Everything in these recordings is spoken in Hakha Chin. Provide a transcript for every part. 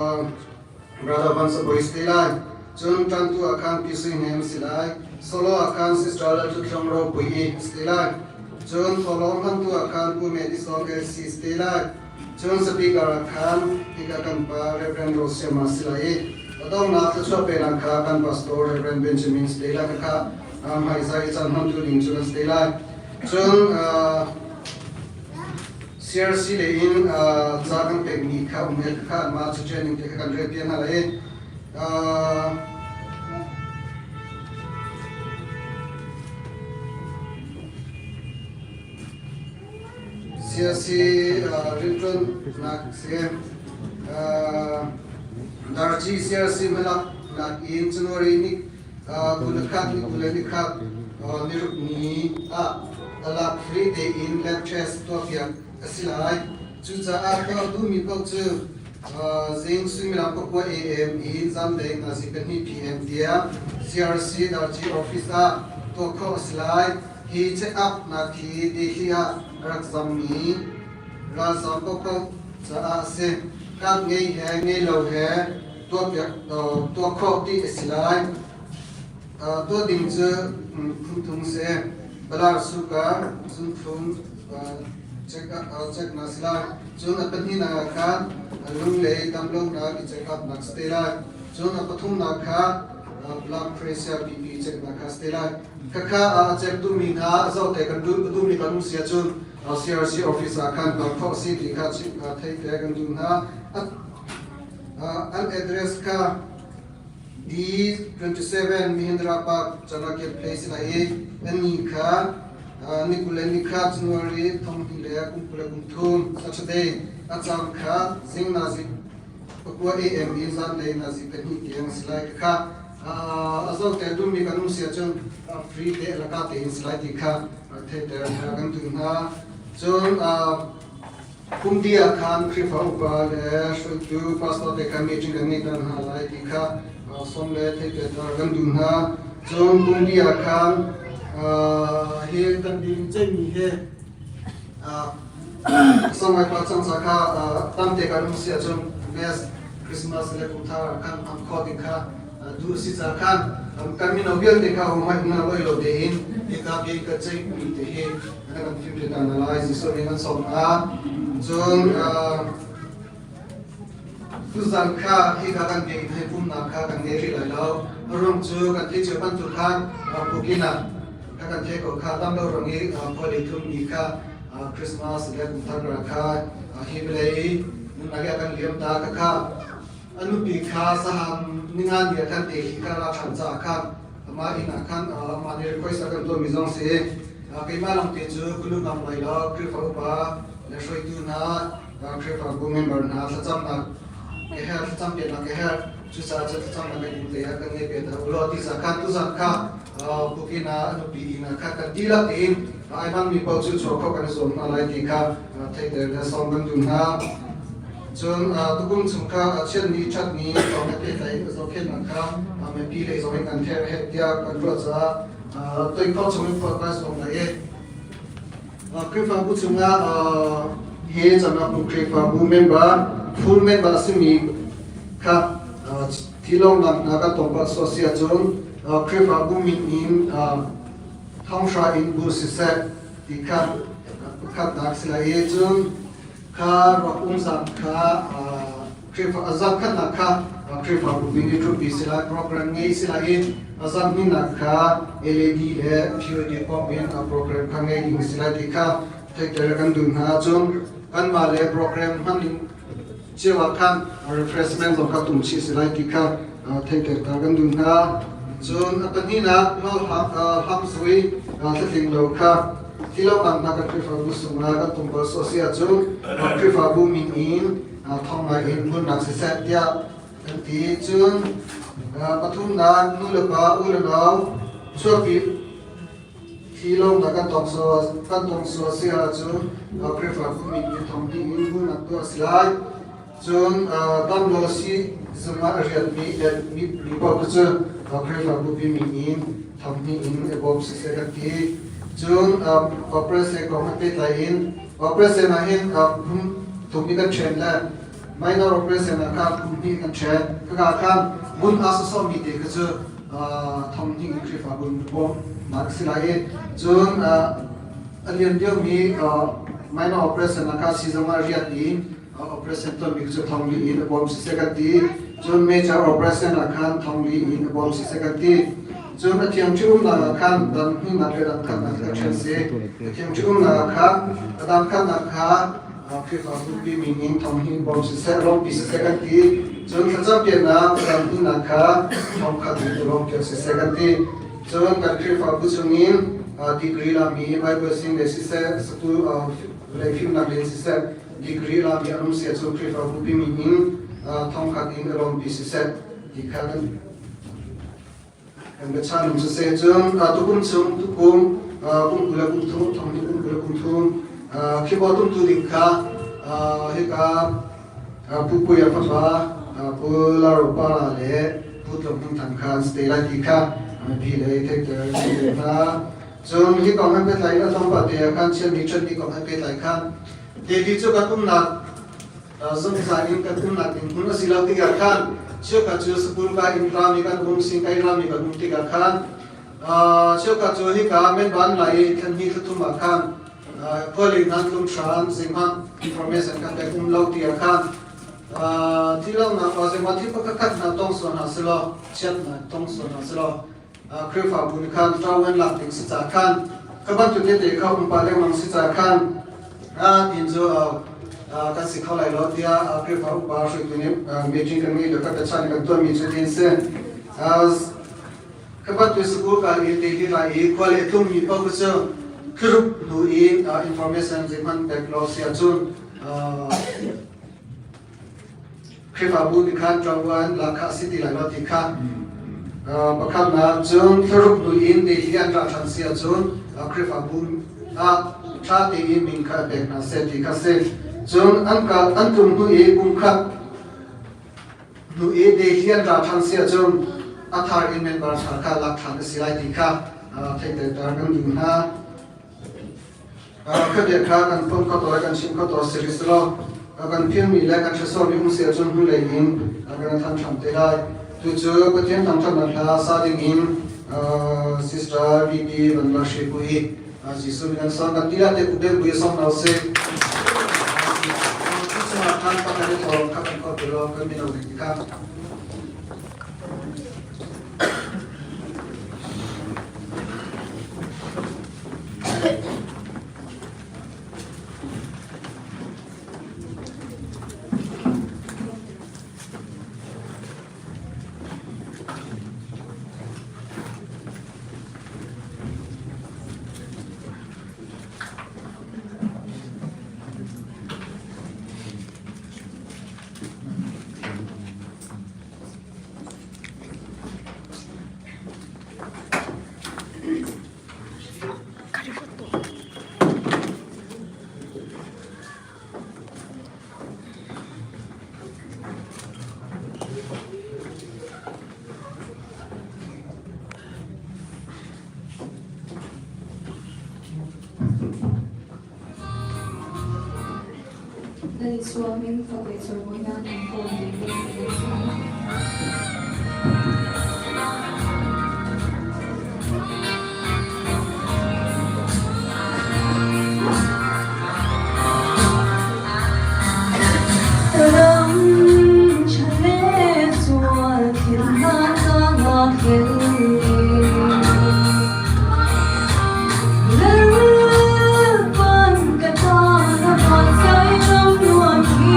Brother Van Sabois te lai. Cun ṭantu ah khan Pi Sui Hnem si lai. Solo ah khan Sister Lal Cu Thlong Ropui i si te lai. Cun thawhlawm hmantu ah khan Pu Medi Sawng LC si te lai. Cun speaker ah khan hika kan pa Reverend Rosiama si lai i a donghnak thluachuah penak kha kan pastor Reverend Benjamin si te lai khakha hmaizai i caan hmantu ding cu kan si te lai. Cun CRC lei in ca kan pekmi kha um el kha anmah cu training te kha kan rel piak hna lai i CRC rianṭuannak si Darci CRC hmalak nak in January ni 21 ni 20 ni khat niruk ni ah talak free tein lab test tuahpiak a si lai. Cucaah tuah duhmi paoh cu zing suimilam 9 AM in zanlei nazi 2 PM tiang CRC Darci office ah tuah khawh a si lai. Hi check-up nak hi Delhi ah rak zammi ralzam paohpaoh caah a si. Card ngei he ngei lo he tuah khawh dih a si lai. Tuah ding cu phun thum si. Balar suka zunthum check na si lai. Cun a pahnihnak ah khan lunglei damlonak i check up nak si te lai. Cun a pathumnak kha blood pressure BP check nak kha si te lai. Khakha a check duhmi hna zoh te kan duhmi kan um si ahcun CRC office ah khan kal khawh si ti kha theih te kan duh hna. An address kha D27 Mahindra Park Chanakya Place la i an kha ni 20 ni kha January thong hnih le kum 23 Saturday a caan kha zing nazi 9 AM in zanlei nazi 2 tiang si lai kha a zo te dumi kan um sia cun free te laka te in si lai ti kha theiter kan tu hna cun Kumti ah khan Khrihfa upa le hruaitu pastor te kha meeting kan ngeih hna lai ti kha sawm le theihter kan duh hna. Cun kumti ah khan hi kan ding ceihmi hi sangmai pa cang ca kha tamte kan um si ahcun best Christmas le kumthar khan am kho ding kha duh si ca khan kan mino vialte kha humai hna loi lo tein hika bi ka ceihmi te hi na kan fim te na lai Jesuh nih kan sawm hna cun tuzan kha hika kan biakinn hei pumnak kha kan ngei rih lai lo a ruang cu kan thei cio bantuk khan pukin ah kha kan thei ko kha dam lo ruang i khua lei thum ni kha Christmas le kum thar kha hi vawlei nunnak ah kan liam ta kha kha a nupi kha saham ninga ni ah khan te hi kha ra ṭhan caah khan amah inn ah khan amah nih request a kan tuahmi zong si. Keimah lawng te cu ka lu ngam lai lo. Khrihfa upa le hruaitu hna, Khrihfabu member hna thlacamnak ka herh, thlacam piaknak ka herh. Cucaah cu thlacamnak kan inn te ah kan ngei pe hna u law ti ca khan tuzan kha pukin ah a nupi inn ah khan kan dihlak tein ai hmangmi paoh cu chuah khawh kan i zuam hna lai ti kha theihter le sawm kan duh hna. Cun tukum chung kha chiatni ṭhatni kong he pehtlai in zohkhenhnak kha mipi lei zong in kan ther heh tiah kan ruah caah toikhawh chung in phuah kai zuam lai i Khrihfabu chungah hi Camnak Khrihfabu member full member a simi kha thilawngnak hna kan tong pah suah si ahcun Khrihfabu min in thonghra in bu siseh ti kha pakhatnak si lai i cun kha ruak umzam kha Khrihfa a zam khatnak kha Khrihfabu nih ṭhutpi si lai program ngei si lai i a zam hninak kha LED le POD pump in a program kha ngei ding si lai ti kha theihter kan duh hna cun kanmah le program hman ding cio ah khan refreshment zong kha tum chih si lai ti kha theihter ta kan duh hna cun a pahnihnak hlamzui thlatling lo kha Thilawknak hna kan Khrihfabu sungah kan tum bal sawh si ahcun Khrihfabu min in thong ngai in hmunnak siseh tiah kan ti. Cun pathumnak nu le pa u le nau chuahpi thilawknak kan tong kan tong sual si ahcun Khrihfabu min in thong ding in hmunnak tuah a si lai. Cun damlo si zungah a rianmi mi paoh cu Khrihfabu min in thonghnih in i bawm siseh kan ti. Cun operation kong he pehtlai in operation ah hin phun thum in kan ṭhen le Minor operation ah khan kum hnih kan ṭhen. Khaka khan mun aa sawsawhmi te kha cu thong hnih in Khrihfabu in bawmhnak a si lai i cun a lian deuhmi minor operation ah khan siizung ah rian in operation tuahmi cu thong li in a bawm siseh kan ti. Cun major operation ah khan thong li in a bawm siseh kan ti. Cun a thiang ṭhi-umnak ah khan dam hninak le dam khatnak kha ṭhen si. A thiang ṭhi-umnak ah khan a dam khatnak kha Khrihfabu pi min in thong hi bawm siseh, lawmpi siseh kan ti. Cun thlacam piaknak a dam hninak kha thong khat in lawm piak siseh kan ti. Cun kan Khrihfabu chungin degree lami Bible sing le siseh, satu vawlei fimnak le siseh, degree lami an um si ahcun Khrihfabu pi min in thongkhat in a lawmpi siseh ti kha kan kan biachan siseh. Cun tukum chung tukum kum 20 le kum thum thong hnih kum 20 le kum thum keyboard tumtu ding kha hika Pu Puia fapa Pu Laro Para le Pu Tlung Hmung Thang kha an si te lai ti kha mipi lei theihter hna. Cun hi kong han pehtlai in a tlawmpal te ah khan Chinmi ṭhatmi kong han pehtlai khan Delhi cu kan umnak zungzal in kan umnak ding hmun a si lo tikah khan cheukhat cu school ka in rami kan um, singkai rami kan um tikah khan cheukhat cu hika menban lai i thlan hnih thla thum ah khan khuali nan tlung hram zeihmanh information kan pek um lo tiah khan thilaunak zeihmanh thil pakhat na tong sual hna selaw chiatnak tong sual hna selaw Khrihfabu nih khan ṭawen lak ding si ca khan ka bantuk tete kha umpa lengmang si ca khan tin cu kan si kho lai lo tiah Khrihfa upa hruaitu nih meeting kan ngei le ka chan kan tuahmi cu tin si. Ka bantuk school kal i daily lai i khua le tlungmi paoh cu khiruk hnu in information zeihmanh pek lo si ahcun Khrihfabu nih khan ṭavuan lak kha a si ti lai lo ti kha pakhatnak. Cun thlaruk hnu in Delhi an ra ṭhan si ahcun Khrihfabu ah ṭha tein min kha pek hna seh ti kha si. Cun an kal an tlung hnu i kum khat hnu i Delhi an ra ṭhan si ahcun a thar in member thar kha lak ṭhan a si lai ti kha theihter kan duh hna. Khabia kha kan phun kho taw kan chim kho taw si rih selaw kan philmi le kan hresualmi um si ahcun hnulei in kan than ṭhan te lai. Tucu Pathian thangṭhatnak hla sa ding in Sister VP Van La Hri Pui Jesuh min an sang kan ti lah te kubel pui song nau si. Cucungah khan pakhat i thawng kha kan kho ti lo kan mino ding kha. Nan i suam in fak le cawimawinak nan kawl ding in nan si. Ram chale sual thil hna ka hel. Lalpan ka tan a van sai ram nuam hi.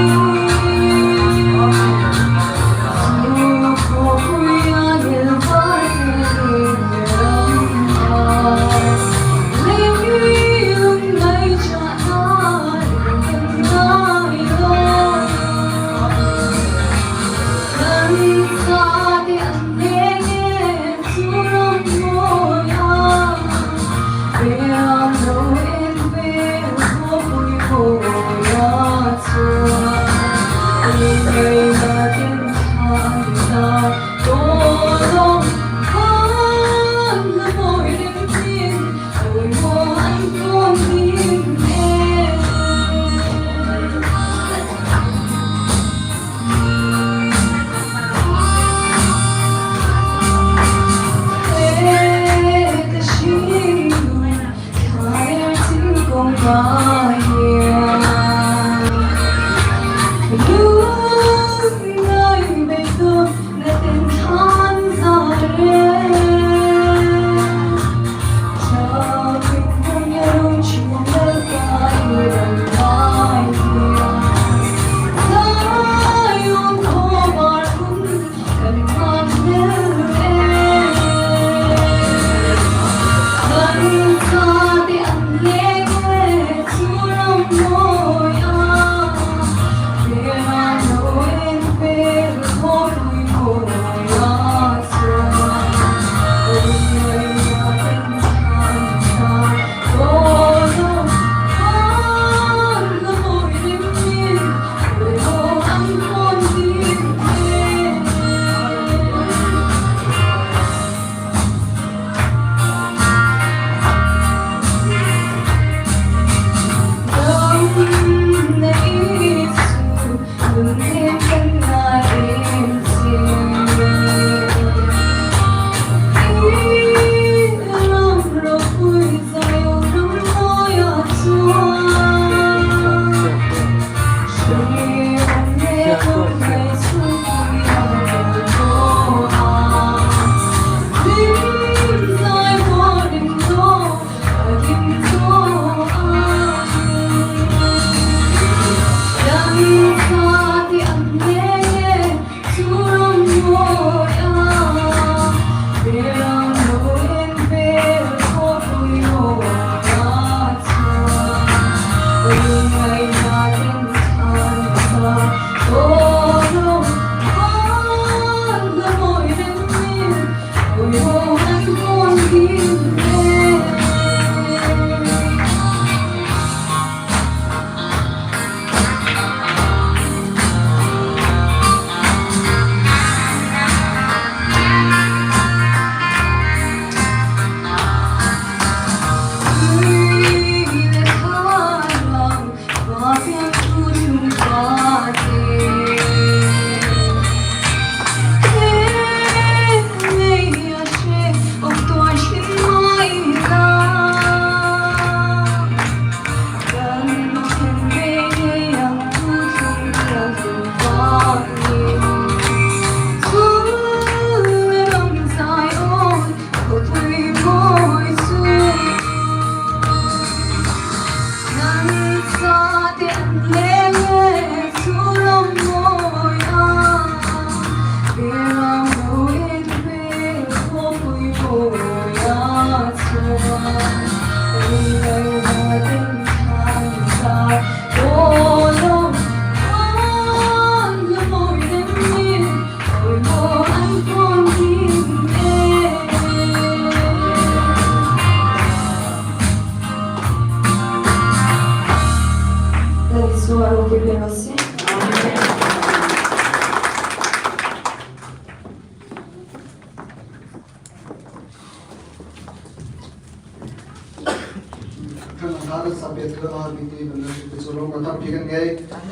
Kan sapet tu biti ban tu cu lung kan tampi kan ngei.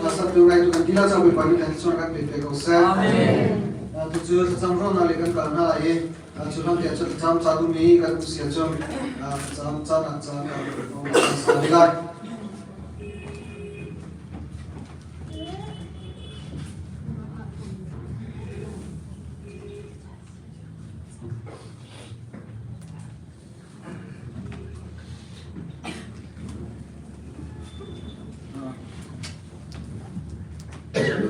Satu ngai tu kan tila cang Bawipa nih thluachuah kan pe te ko seh. Tu cu thlacam ruahnak le kan kal hna lai i cu hlan te cu thlacam ca duhmi kan um si ahcun thlacam caan caan kan sa lai.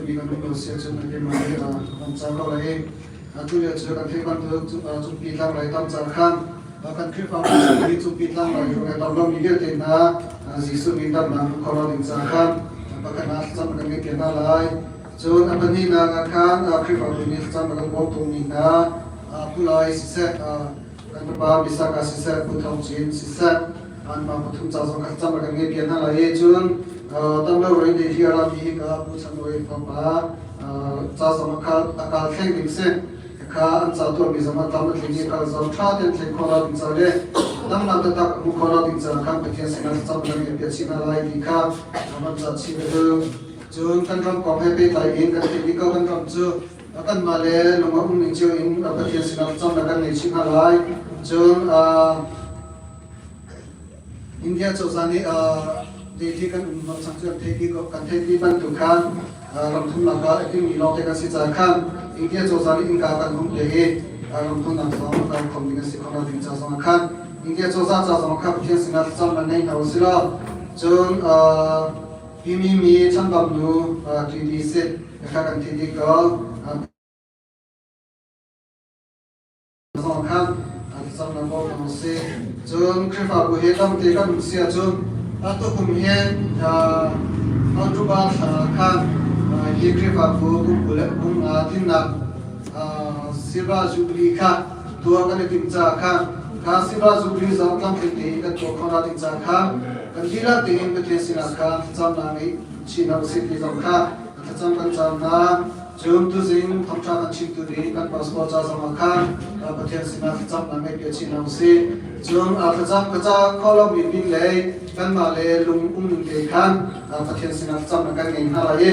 Mi kan um lo si ahcun a keimah nih kan cang ko lai i atu lio cu kan theih bantuk cungpi tlang lai tam cang khan kan Khrihfabu hi cungpi tlang lai ruang dam lomi vialte hna Jesuh min damnak hmu kho lo ding ca khan pakhat ah thlacam kan ngei piak hna lai. Cun a pahnihnak ah khan Khrihfabu nih thlacam a kan bawmtu mi hna Pu Lai siseh, kan fapa Bisaka siseh, Pu Thawng Cin siseh, anmah pathum ca zong kha thlacam a kan ngei piak hna lai i cun tamlo ro in hi a rami hi ka Pu Chan Nawi fapa ca zong a kal thleng ding si. Kha an ca tuahmi zong a tlam a tling i kal zong ṭha tein thleng khawh lo ding ca le damnak taktak hmu khawh lo ding ca khan Pathian sinah thlacam kan ngei piak chih hna lai ti kha van ca chih ka duh. Cun kan ram kong he pehtlai in kan theih dih ko. Kan ram cu kanmah le lung a um ning cio in Pathian sinah thlacamnak kan ngei chih hna lai. Cun India cozah nih Delhi kan um hnawh cang cu kan theih dih ko. Kan theih dih bantuk khan ram thumnak ah a tlingmi lawngte kan si caah khan India cozah nih innka kan hung te i ram thumnak zong kan khom ding a si khawh ding ca zong ah khan India cozah ca zong kha Pathian sinah thlacamnak nei hna u sih law cun Hi mi mi chambam nu TD si kha kan thi dih ko. Zong khan thlacam na bawm hna si. Cun Khrihfabu hi tamte kan um si ahcun tukum hi October thla khan hi Khrihfabu kum 20 le kum nga tlinnak Silver Jubilee kha tuah kan i timh caah khan kha Silver Jubilee zong tlamtling tein kan tuah khawh na ding caah khan kan dihlak tein Pathian sinah khan thlacamnak ngeih chin hna usih ti zong kha thlacam kan cam hna. Cun tuzing thawngṭha kan chimtu ding kan pastor ca zongah khan Pathian sinah thlacamnak ngeih piak chin hna usih. Cun thlacam ka ca kho lomi pin lei kanmah le lung um ning te khan Pathian sinah thlacamnak kan ngei hna lai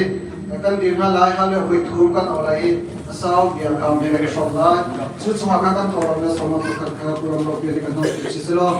i kan dir hna lai hallelujah voi thum kan au lai i a sau bia kam he kan i hrawm lai. Cu chungah khan kan thawram le sawmnak pakhat kha puram ro piak in kan hmang ti si law.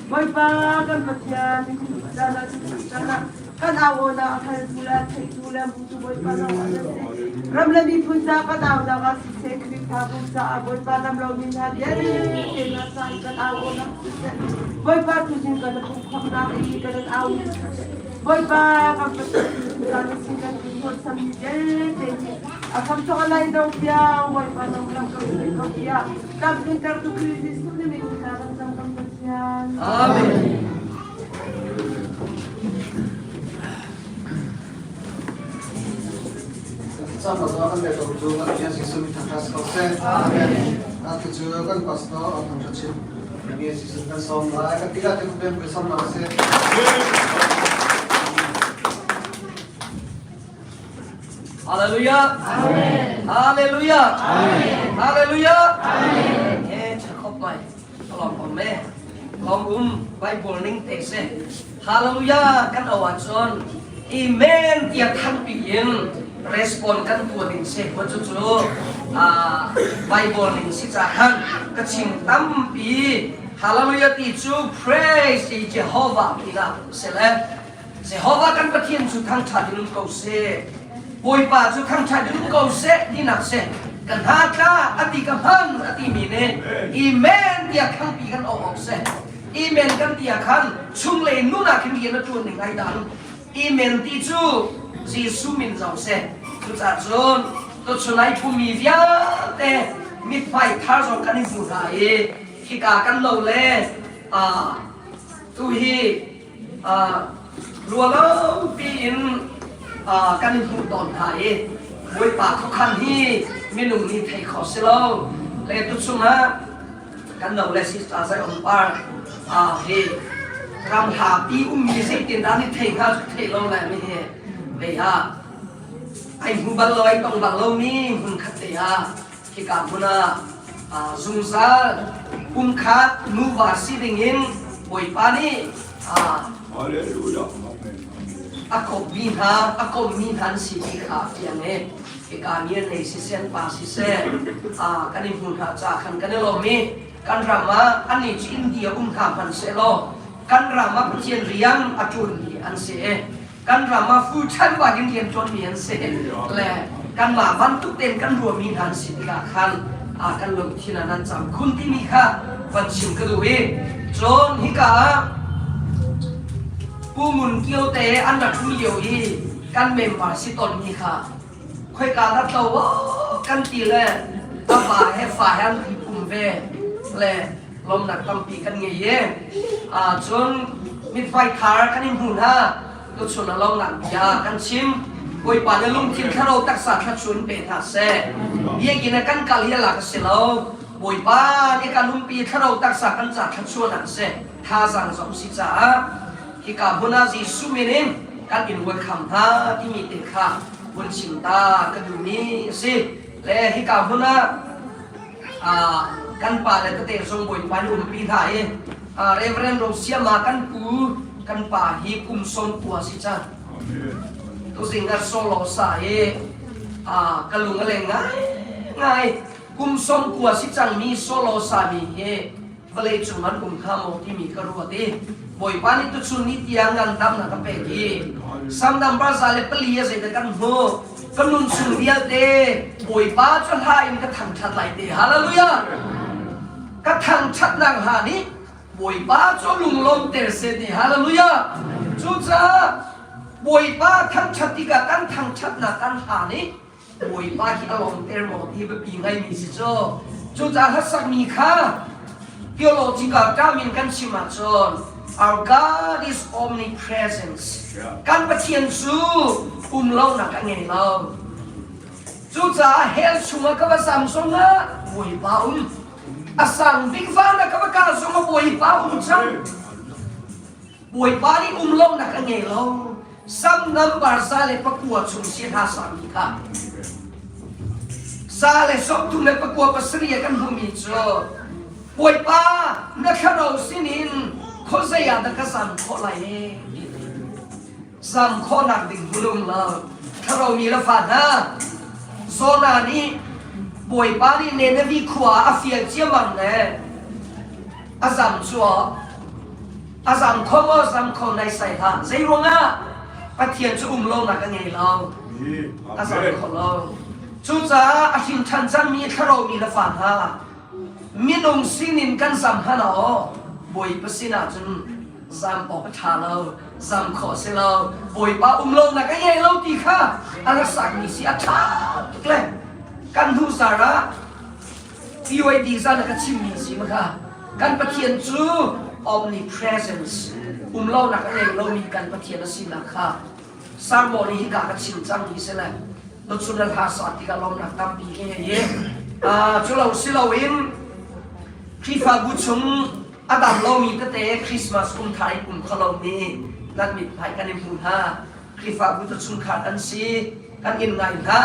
Bawipa kan Pathian kan au awnak a hngaltu le a theitu le a hmutu Bawipa nangmah na si. Ram le miphun ca kan aunak ah siseh, Khrihfabu caah Bawipa dam lomi hna vialte hna ca i kan au awnak siseh, Bawipa tuzing kan pumhkhawmhnak i kan in au mi siseh, Bawipa kan Pathian kan sin kan hnawhchanmi vialte hi a hramthawk a lai do tiang Bawipa nang lam kan hruai ko tiah lam tluntertu Khrih Jesuh na min in kan cam kan Pathian. Amen. Cam lo kan le ko cu kan Pathian Jesuh min thangṭhat ko seh. Amen. Atu cu kan pastor a thangṭhat chin. Mi Jesuh kan sawm lai. Kan tikah te pem ko sawm lo seh. Hallelujah. Amen. Hallelujah. Amen. Hallelujah. Amen. Eh, chakop mai. Lawm om me. Lawm um Bible ning te se. Hallelujah kan awan cun Amen tiah thanpi in respond kan tuah ding se ko cu cu Bible ning si ca khan ka chim tampi Hallelujah ti cu praise Jehovah ti la se le Jehovah kan Pathian cu thangṭhat in um ko seh. Bawipa cu thangṭhat in um ko seh tinak seh. Ka hna tla a ti ka hman a timi nih Amen tiah thangpi kan awk awk seh. Amen kan ti ah khan chunglei nun ah khin rian a ṭuan ning ai dang. Amen ti cu Jesuh min zong seh. Cucaah cun tuchun ai pummi vialte mithmai thar zong kan i hmu hna i hika kan lo le tu hi Rualopi in kan in hmuh tawn hna i Bawipa khuakhan hi minung nih thei kho si lo. Le tuchung ah kan no le sister zai om par hi ram hlapi ummi zeitin dah ni thei hnga cu thei lo le mi hi vei ah ai hmu bal lo ai tong bal lo mi hmun khat te ah hika hmun ah zungzal pumkhat nuva si dingin Bawipa nih a kawpmi hna a kommi hna an si ti kha a fiang i hika ni an nei siseh an pa siseh kan i hmu hna caah khan kan i lawm i kan ram ah annih cu India um hna hmanh sehlaw kan ram ah Pathian rian a ṭuanmi an si i kan ram ah full time bakin rian ṭuanmi an si le kanmah bantuk tein kan ruahmi hna an si tikah khan kan lungthin ah nan cam khun timi kha van chim ka duh i cun hika ah Pu Ngun Kio te an rak ṭhu lio i kan member si tonmi kha khoika dah tlo kan ti le a va he fa he an pum ve le lawmnak tampi kan ngei i cun mithmai thar kan in hmu hna tuchun a lawmnak bia kan chim Bawipa nih lungthin thlarau taksa thluachuah in pe hna seh biakinn ah kan kal hi a lak a si lo Bawipa nih kan umpi thlarau taksa kan ca thluachuahnak seh thazaang zong si caah hika hmun ah Jesuh min in kan in welcome hna timi te kha hun chim ta ka duhmi a si le hika hmun ah kan pa le tete zong Bawipa nih umpi hna i Reverend Rosiama kan pu kan pa hi kum sawm kua si cang tuzing ka solo sa i ka lung a leng ngai ngai kum sawm kua si cang mi solo sa mi hi vawlei cung an um hnga maw timi ka ruat i Bawipa nih tuchun ni tiang ngandamnak a pek i Sam number 104 a zeidah kan hmuh ka nun chung vialte Bawipa cu hla in ka thangṭhat lai te hallelujah ka thangṭhatnak hla nih Bawipa cu lunglawmter seh ti hallelujah cucaah Bawipa thangṭhat tikah kan thangṭhatnak kan hla nih. Bawipa hi a lawmter maw ti biapi ngaimi si cu. Cucaah hlasakmi kha theological term in kan chim ahcun our God is omnipresence. Kan Pathian cu um lonak a ngei lo. Cucaah hell chungah ka va zam zongah Bawipa um. A sang bik van ah ka va kal zongah Bawipa um cang. Bawipa nih um lonak a ngei lo. Sam number 109 chung si hna sami kha. 137 ah kan hmuhmi cu Bawipa na thlarau sinin khuazei ah dah ka zam khawh lai e? Zam khawhnak ding hmun um lo. Thlarau mi le fa hna, Jonah nih Bawipa nih Nineveh khua ah a fial ciammam le a zam cu a zam kho maw zam kho naisai hlah. Zei ruangah? Pathian cu um lonak a ngei lo. A zam kho lo. Cucaah a hrin ṭhan cangmi thlarau mi le fa hna, minung sinin kan zam hlan aw Bawipa sinah cun zam awk a ṭha lo, zam khawh a si lo. Bawipa um lonak a ngei lo ti kha a rak sakmi si a ṭha tuk le kan hnu zar ah PYD zan a ka chimmi si ma kha kan Pathian cu omnipresence um lonak a ngei lomi kan Pathian a sinak kha Sermon hi hika ka chim cang mi si le tuchun na hla sa tikah lawmnak tampi ka ngei i cu lo si loin Khrihfabu chung a dam lomi tete Christmas kum thar i kum kho lomi nan mithmai kan i hmu hna. Khrihfabu cu chungkhar kan si, kan in ngai hna,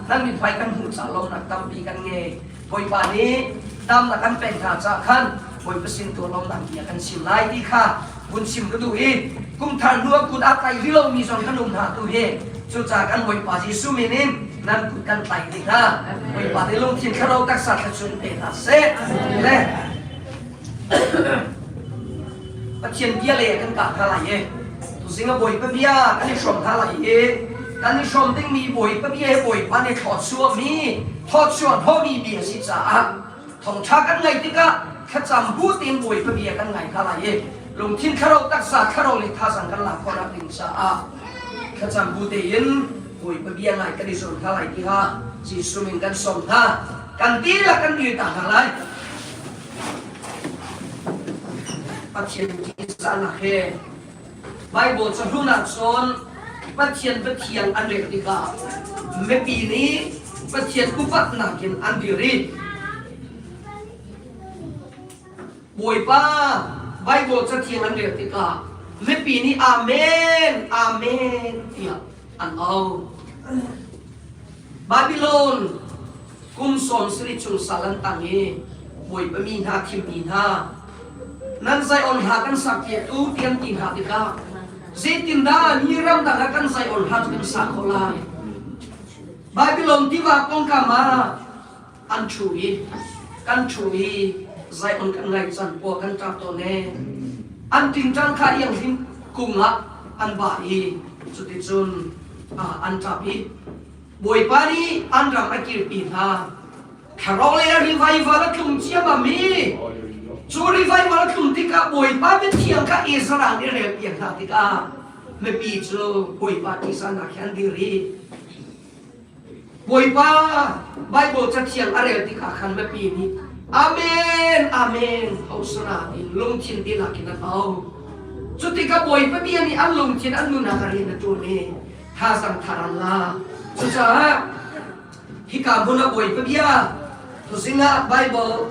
nan mithmai kan hmuh ca lawmnak tampi kan ngei. Bawipa nih damnak kan pek hna caah khan Bawipa sin tu lawmnak bia kan chim lai ti kha vun chim ka duh i kum thar hnu ah kut aa tlai rih lomi zong kan um hna tu hi cucaah kan Bawipa Jesuh min in nan kut kan tlai dih hna. Bawipa nih lungthin thlarau taksa thluachuah pe hna seh. Le Pathian bia le kan kah hna lai i tuzing a Bawipa bia kan i hrawm hna lai i kan i hrawm dingmi Bawipa bia hi Bawipa nih thluachuahmi thluachuah hnawhmi bia a si caah thawngṭha kan ngaih tikah thlacam bu tein Bawipa bia kan ngai hna lai i lungthin thlarau taksa thlarau le thazang kan lak khawhnak ding caah thlacam bu tein Bawipa bia ngai kan i zuam hna lai ti kha Jesuh min kan sawm hna kan dihlak kan dir ta hna lai. Pathian ṭihzahnak he Baibal cahlun ahcun Pathian Pathian an rel tikah mipi nih Pathian upatnak in an dir i Bawipa Baibal cathiang an rel tikah mipi nih Amen Amen tiah an au. Babylon kum 70 chung sal an tang i Bawipa mi hna thimmi hna nan Zion hla kan sak piak u ti an ti hna tikah zeitindah mi ramdang ah kan Zion hla cu kan sa khawh lai? Babylon tiva kongkam ah an ṭhu i kan ṭhu i Zion kan ngaih can pua kan ṭap tawn e an tingṭang kha ianghlim kung ah an bah i cuticun an ṭap i Bawipa nih an ram a kirpi hna thlarau le revival a tlung ciammam i cu revival a tlung tikah Bawipa biathiang kha Ezra nih rel piak hna tikah mipi cu Bawipa ṭihzahnak he an dir i Bawipa Baibal cathiang a rel tikah khan mipi nih Amen Amen Hosana in lungthin dihlak in an au. Cu tikah Bawipa bia nih an lungthin an nunnak a rian a ṭuan i thazang thar an la. Cucaah hika hmun ah Bawipa bia tuzing ah Baibal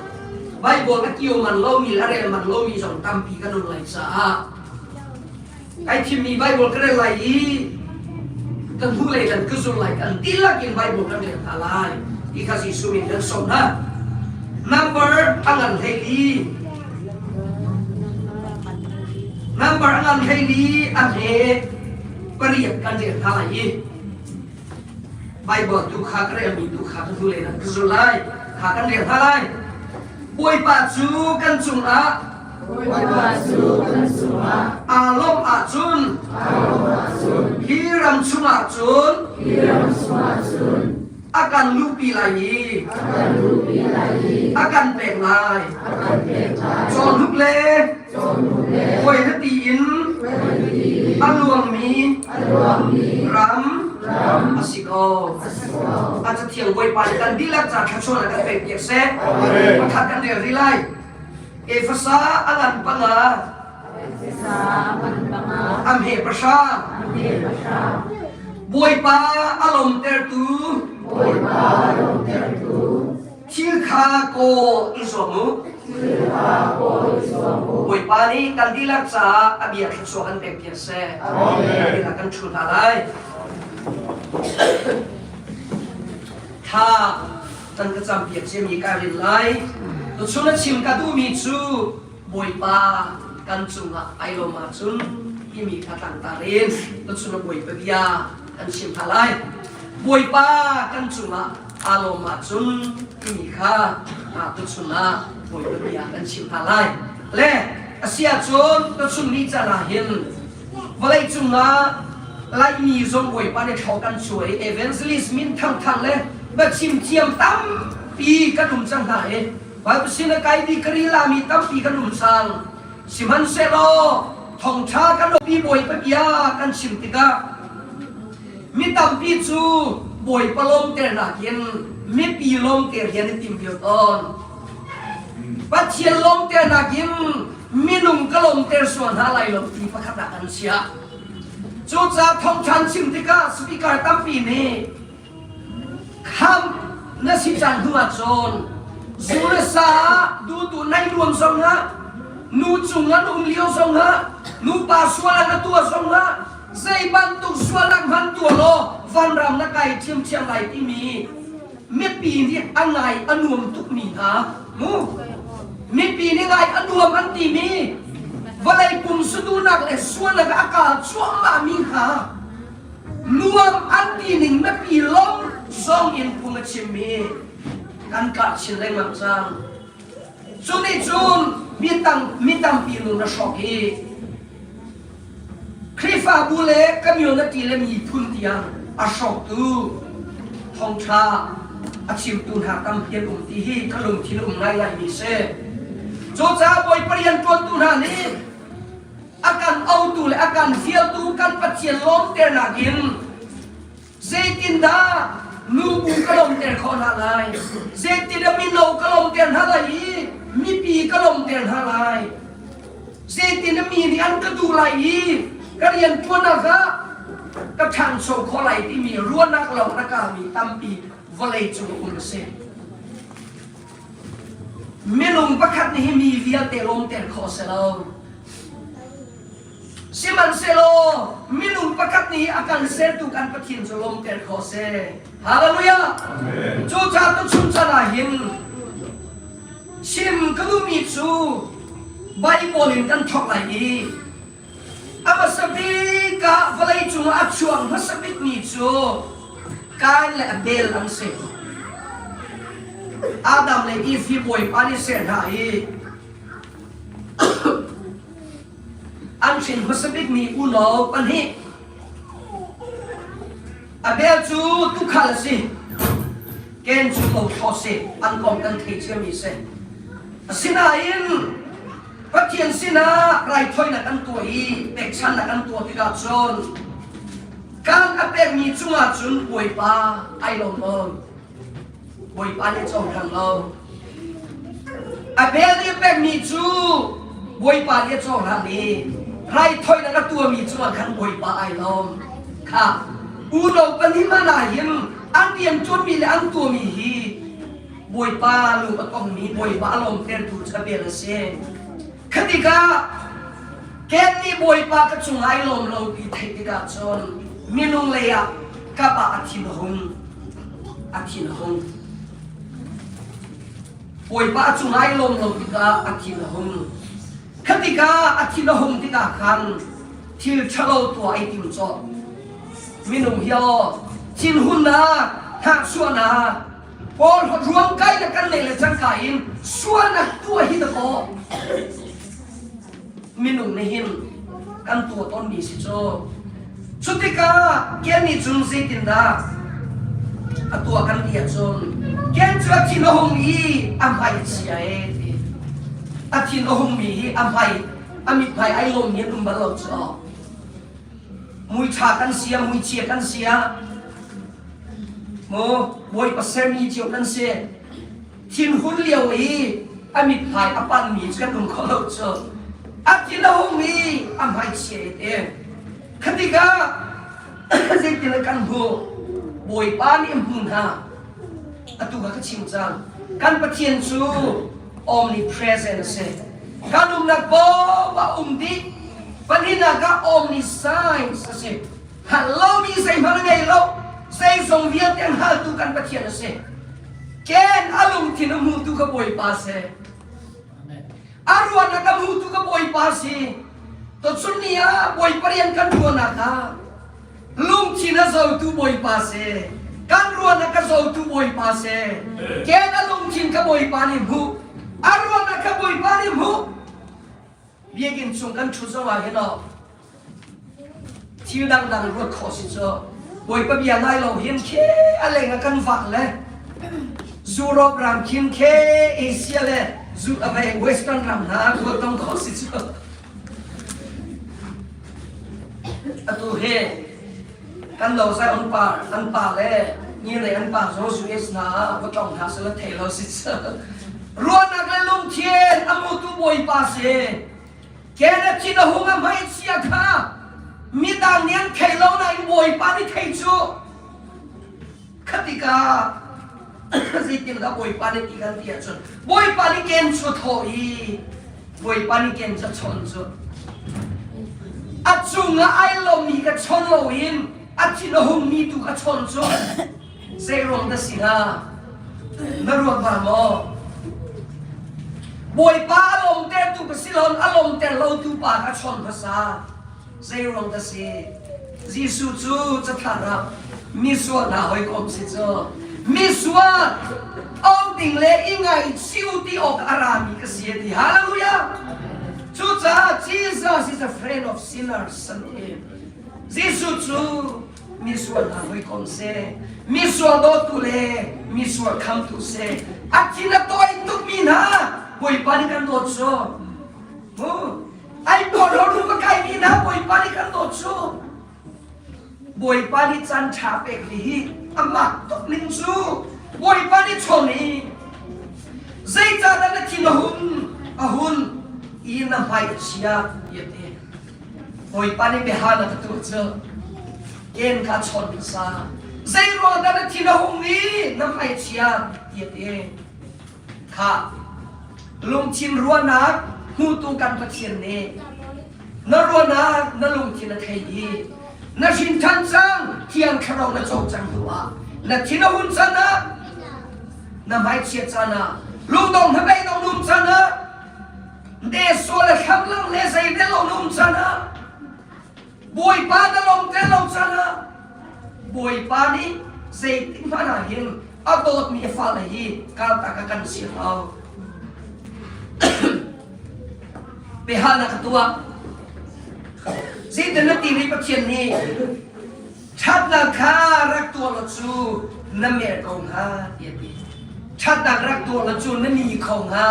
Baibal a kio man lomi le a rel man lomi zong tampi kan um lai caah Ai thimmi Bible ka rel lai i kan hnulei kan ka zul lai kan dihlak in Bible kan rel hna lai ti kha Jesuh min kan sawm hna. Number a ngan 14. Number a ngan 14 a hme pariat kan rel hna lai i Bible tu kha ka relmi tu kha ka hnulei nan ka zul lai kha kan rel hna lai. Bawipa cu kan cungah Bawipa cu kan cungah aa lawmh ahcun hi ram chungah cun hi ram chungah cun a kan luhpi lai i a kan luhpi lai i a kan pek lai. a kan pek lai. Cawhnuk le Cawhnuk le khuaihati in khuaihati in a luangmi a luangmi ram ram. A si ko. A cathiang Bawipa nih kan dihlak ca thluachuah kan pek piak seh. Pakhat kan rel rih lai. Efasa a ngan panga. A hme pahra. Bawipa a lawmtertu. Thil kha kaw i zuam u. Bawipa nih kan dihlak caah a bia thluachuah kan pek piak seh. Amen. Kan ṭhu hna lai. Tha kan ka cam piak ciami ka rin lai. Tuchun a chim ka duhmi cu Bawipa kan cungah ai lawm ahcun timi kha tlangtar in tuchun a Bawipa bia kan chim hna lai. Bawipa kan cungah aa lawm ahcun timi kha tuchun ah Bawipa bia kan chim hna lai. Le a si ahcun tuchun ni caan ah hin vawlei cungah Laimi zong Bawipa nih thlaw kan cuai evangelist min thangthang le biachim thiam tampi kan um cang hna i Bible sin a kai mi karila mi tampi kan um cang. Sihmanhsehlaw thawngṭha kan pi Bawipa bia kan chim tikah Mi tampi cu Bawipa lawmter nakin mipi lawmter hi an i tim vial tawn. Pathian lawmter nakin minung ka lawmter sual hna lai lo ti pakhat ah an chiah. Cucaah thawngṭhan chim tikah speaker tampi nih khamh na si caan hnu ahcun zu le sa dutu nai nuam zongah nu cung an um lio zongah nupa sual an tuah zongah Zei bantuk sualnak hmanh tuah law vanram na kai ṭhiamṭhiam lai timi mipi nih a ngai a nuam tukmi hna mu mipi nih ngai a nuam an timi vawlei pum suduhnak le sualnak a kal cuahmahmi hna nuam an ti ning mipi lawng zong in phung a chimmi kan kah chin lengmang cang. Cu nih cun mi tampi nun a hrawk i Khrihfabu le community le miphun tiang a hrawktu thawngṭha a chimtu hna tampi an um ti hi ka lungthin um ngaingaimi si. Cucaah Bawipa rianṭuantu hna nih a kan autu le a kan fialtu kan Pathian lawmternak in Zeitindah nubu ka lawmter khawh hna lai? Zeitindah mino ka lawmter hna lai i mipi ka lawmter hna lai? Zeitindah mi nih an ka duh lai i ka rianṭuannak ah ka ṭhangcho khawh lai timi ruahnak lawng na kami tampi vawlei cung um a si. Minung pakhat nih hi mi vialte lawmter khawh a si lo. Sihmanhsehlaw minung pakhat nih a kan sertu kan Pathian cu lawmter khawh seh. Hallelujah! Cucaah tuchun chan ah hin chim ka duhmi cu Bible in kan thawk lai i a hmasa bik ah vawlei cungah a chuak hmasa bikmi cu Kain le Abel an si. Adam le Eve hi Bawipa nih ser hna i An hrin hmasa bikmi unau pahnih Abel cu tuukhal a si. Ken cu lothlo si. An kong kan thei ciami si. Asinain Pathian sinah raithawinak an tuah i pekchanhnak an tuah tikah cun kan a pekmi cungah cun Bawipa ai lawm lo. Bawipa nih cohlang lo. Abel nih pekmi cu Bawipa nih a cohlang i raithawinak a tuahmi cungah khan Bawipa ai lawm. Kha unau pahnih hmanh ah hin an rianṭuanmi le an tuahmi hi Bawipa lung a tongmi Bawipa a lawmtertu cu Abel a si. Kha tikah Ken nih Bawipa ka cung ai lawm lo ti theih tikah cun minung lei ah kap ah a thin a hung. A thin a hung. Bawipa a cung ai lawm lo tikah a thin a hung. Kha tikah a thin a hung tikah khan thil ṭhalo tuah ai tim cawh. Minung hi aw thinhunnak, hnahchuahnak, Paul ruangkai na kan nei le cangka in sualnak tuah hi dakaw minung nih hin kan tuah tawnmi si cu. Cutikah Ken nih cun zeitindah a tuah kan ti ahcun Ken cu a thin a hung i a hmai a chia e ti. A thin a hungmi hi a hmai a mithmai ai lawmmi an um bal lo cu. Mui ṭha kan sia, mui chia kan sia. Maw Bawipa sermi cio kan si. Thinhun lio i a mithmai a panmi cu kan um kho lo cu. A thin a hung i a hmaichia i te. Khatikah zeitin kan hmuh Bawipa nih a hmu hna. Atu kha ka chim cang. Kan Pathian cu omnipresent a si. Kan umnak paoh ah um dih. Pahnihnak ah omniscience a si. Hngalh lomi zeihmanh a ngei lo. Zeizong vialte a hngaltu kan Pathian a si. Ken a lungthin a hmutu ka Bawipa si. A ruahnak a hmutu ka Bawipa si. Tuchun ni ah Bawipa rian kan ṭuannak ah lungthin a zotu Bawipa si. Kan ruahnak a zotu Bawipa si. Ken a lungthin ka Bawipa nih hmuh. A ruahnak ka Bawipa nih hmuh. Biakinn chung kan ṭhut zong ah hin aw thil dangdang ruat khawh si cu Bawipa bia ngai lo hin khe a leng ah kan vak le Europe ram khin khe Asia le zu a vei Western ram hna ruat tong khawh si cu atu he kan lo sai an pa an pa le ni le an pa zo US na va tlong hna sala thei lo si cu ruahnak le lungthin a mutu Bawipa si Kenneth thin a hung a hmaichia kha midang nih an thei lo nain Bawipa nih thei cu khatika zeitindah Bawipa nih ti kan ti ahcun Bawipa nih ken cu thawh i Bawipa nih ken cu a chawn cu a cungah ai lomi ka chawn loin a thin a hungmi tu ka chawn cu Zei ruang dah si hnga? Na ruat hnga maw? Bawipa a lawmtertu ka si loin a lawmter lotu pa ka chawn hmasa. Zei ruang dah si? Jesuh cu cathar ah misual hna hawikom si cu. Misual ong ding le i ngaihchiu ti awk a rami ka si a ti. Hallelujah! Cucaah Jesus is a friend of sinners an ti. Jesuh cu misual hna hawikom si misual dawtu le misual khamtu si a thin a tawi tukmi hna Bawipa nih kan dawt cu mu ai porhlawt rum a kaimi hna Bawipa nih kan dawt cu Bawipa nih caan ṭha pek mi hi a mak tuk ning cu Bawipa nih chawn i zeicahdah na thin a hun a hun i na hmai a chia ti a ti Bawipa nih biahalnak ka tuah cu ken kha chawn hmasa. Zeiruang dah na thin a hung i na hmaichia ti a ti. Kha lungthin ruahnak hmutu kan Pathian nih na ruahnak na lungthin a thei i na hrin ṭhan cang thiang thlarau na co cang hnu ah na thin a hun can ah na hmaichiat caan ah lungdong hnabei dong um caan ah Te sual le thlamlang le zei te lo num chan ah Bawipa na lawm te lo chan ah Bawipa nih zeitik hmanh ah hin a dawtmi a fale hi kaltak a kan si lo. Biahalnak ka tuah. Zeitin na ti ri Pathian nih ṭhatnak kha rak tuah law cu na mer ko hnga ti a ti. Ṭhatnak rak tuah law cu na ni kho hnga.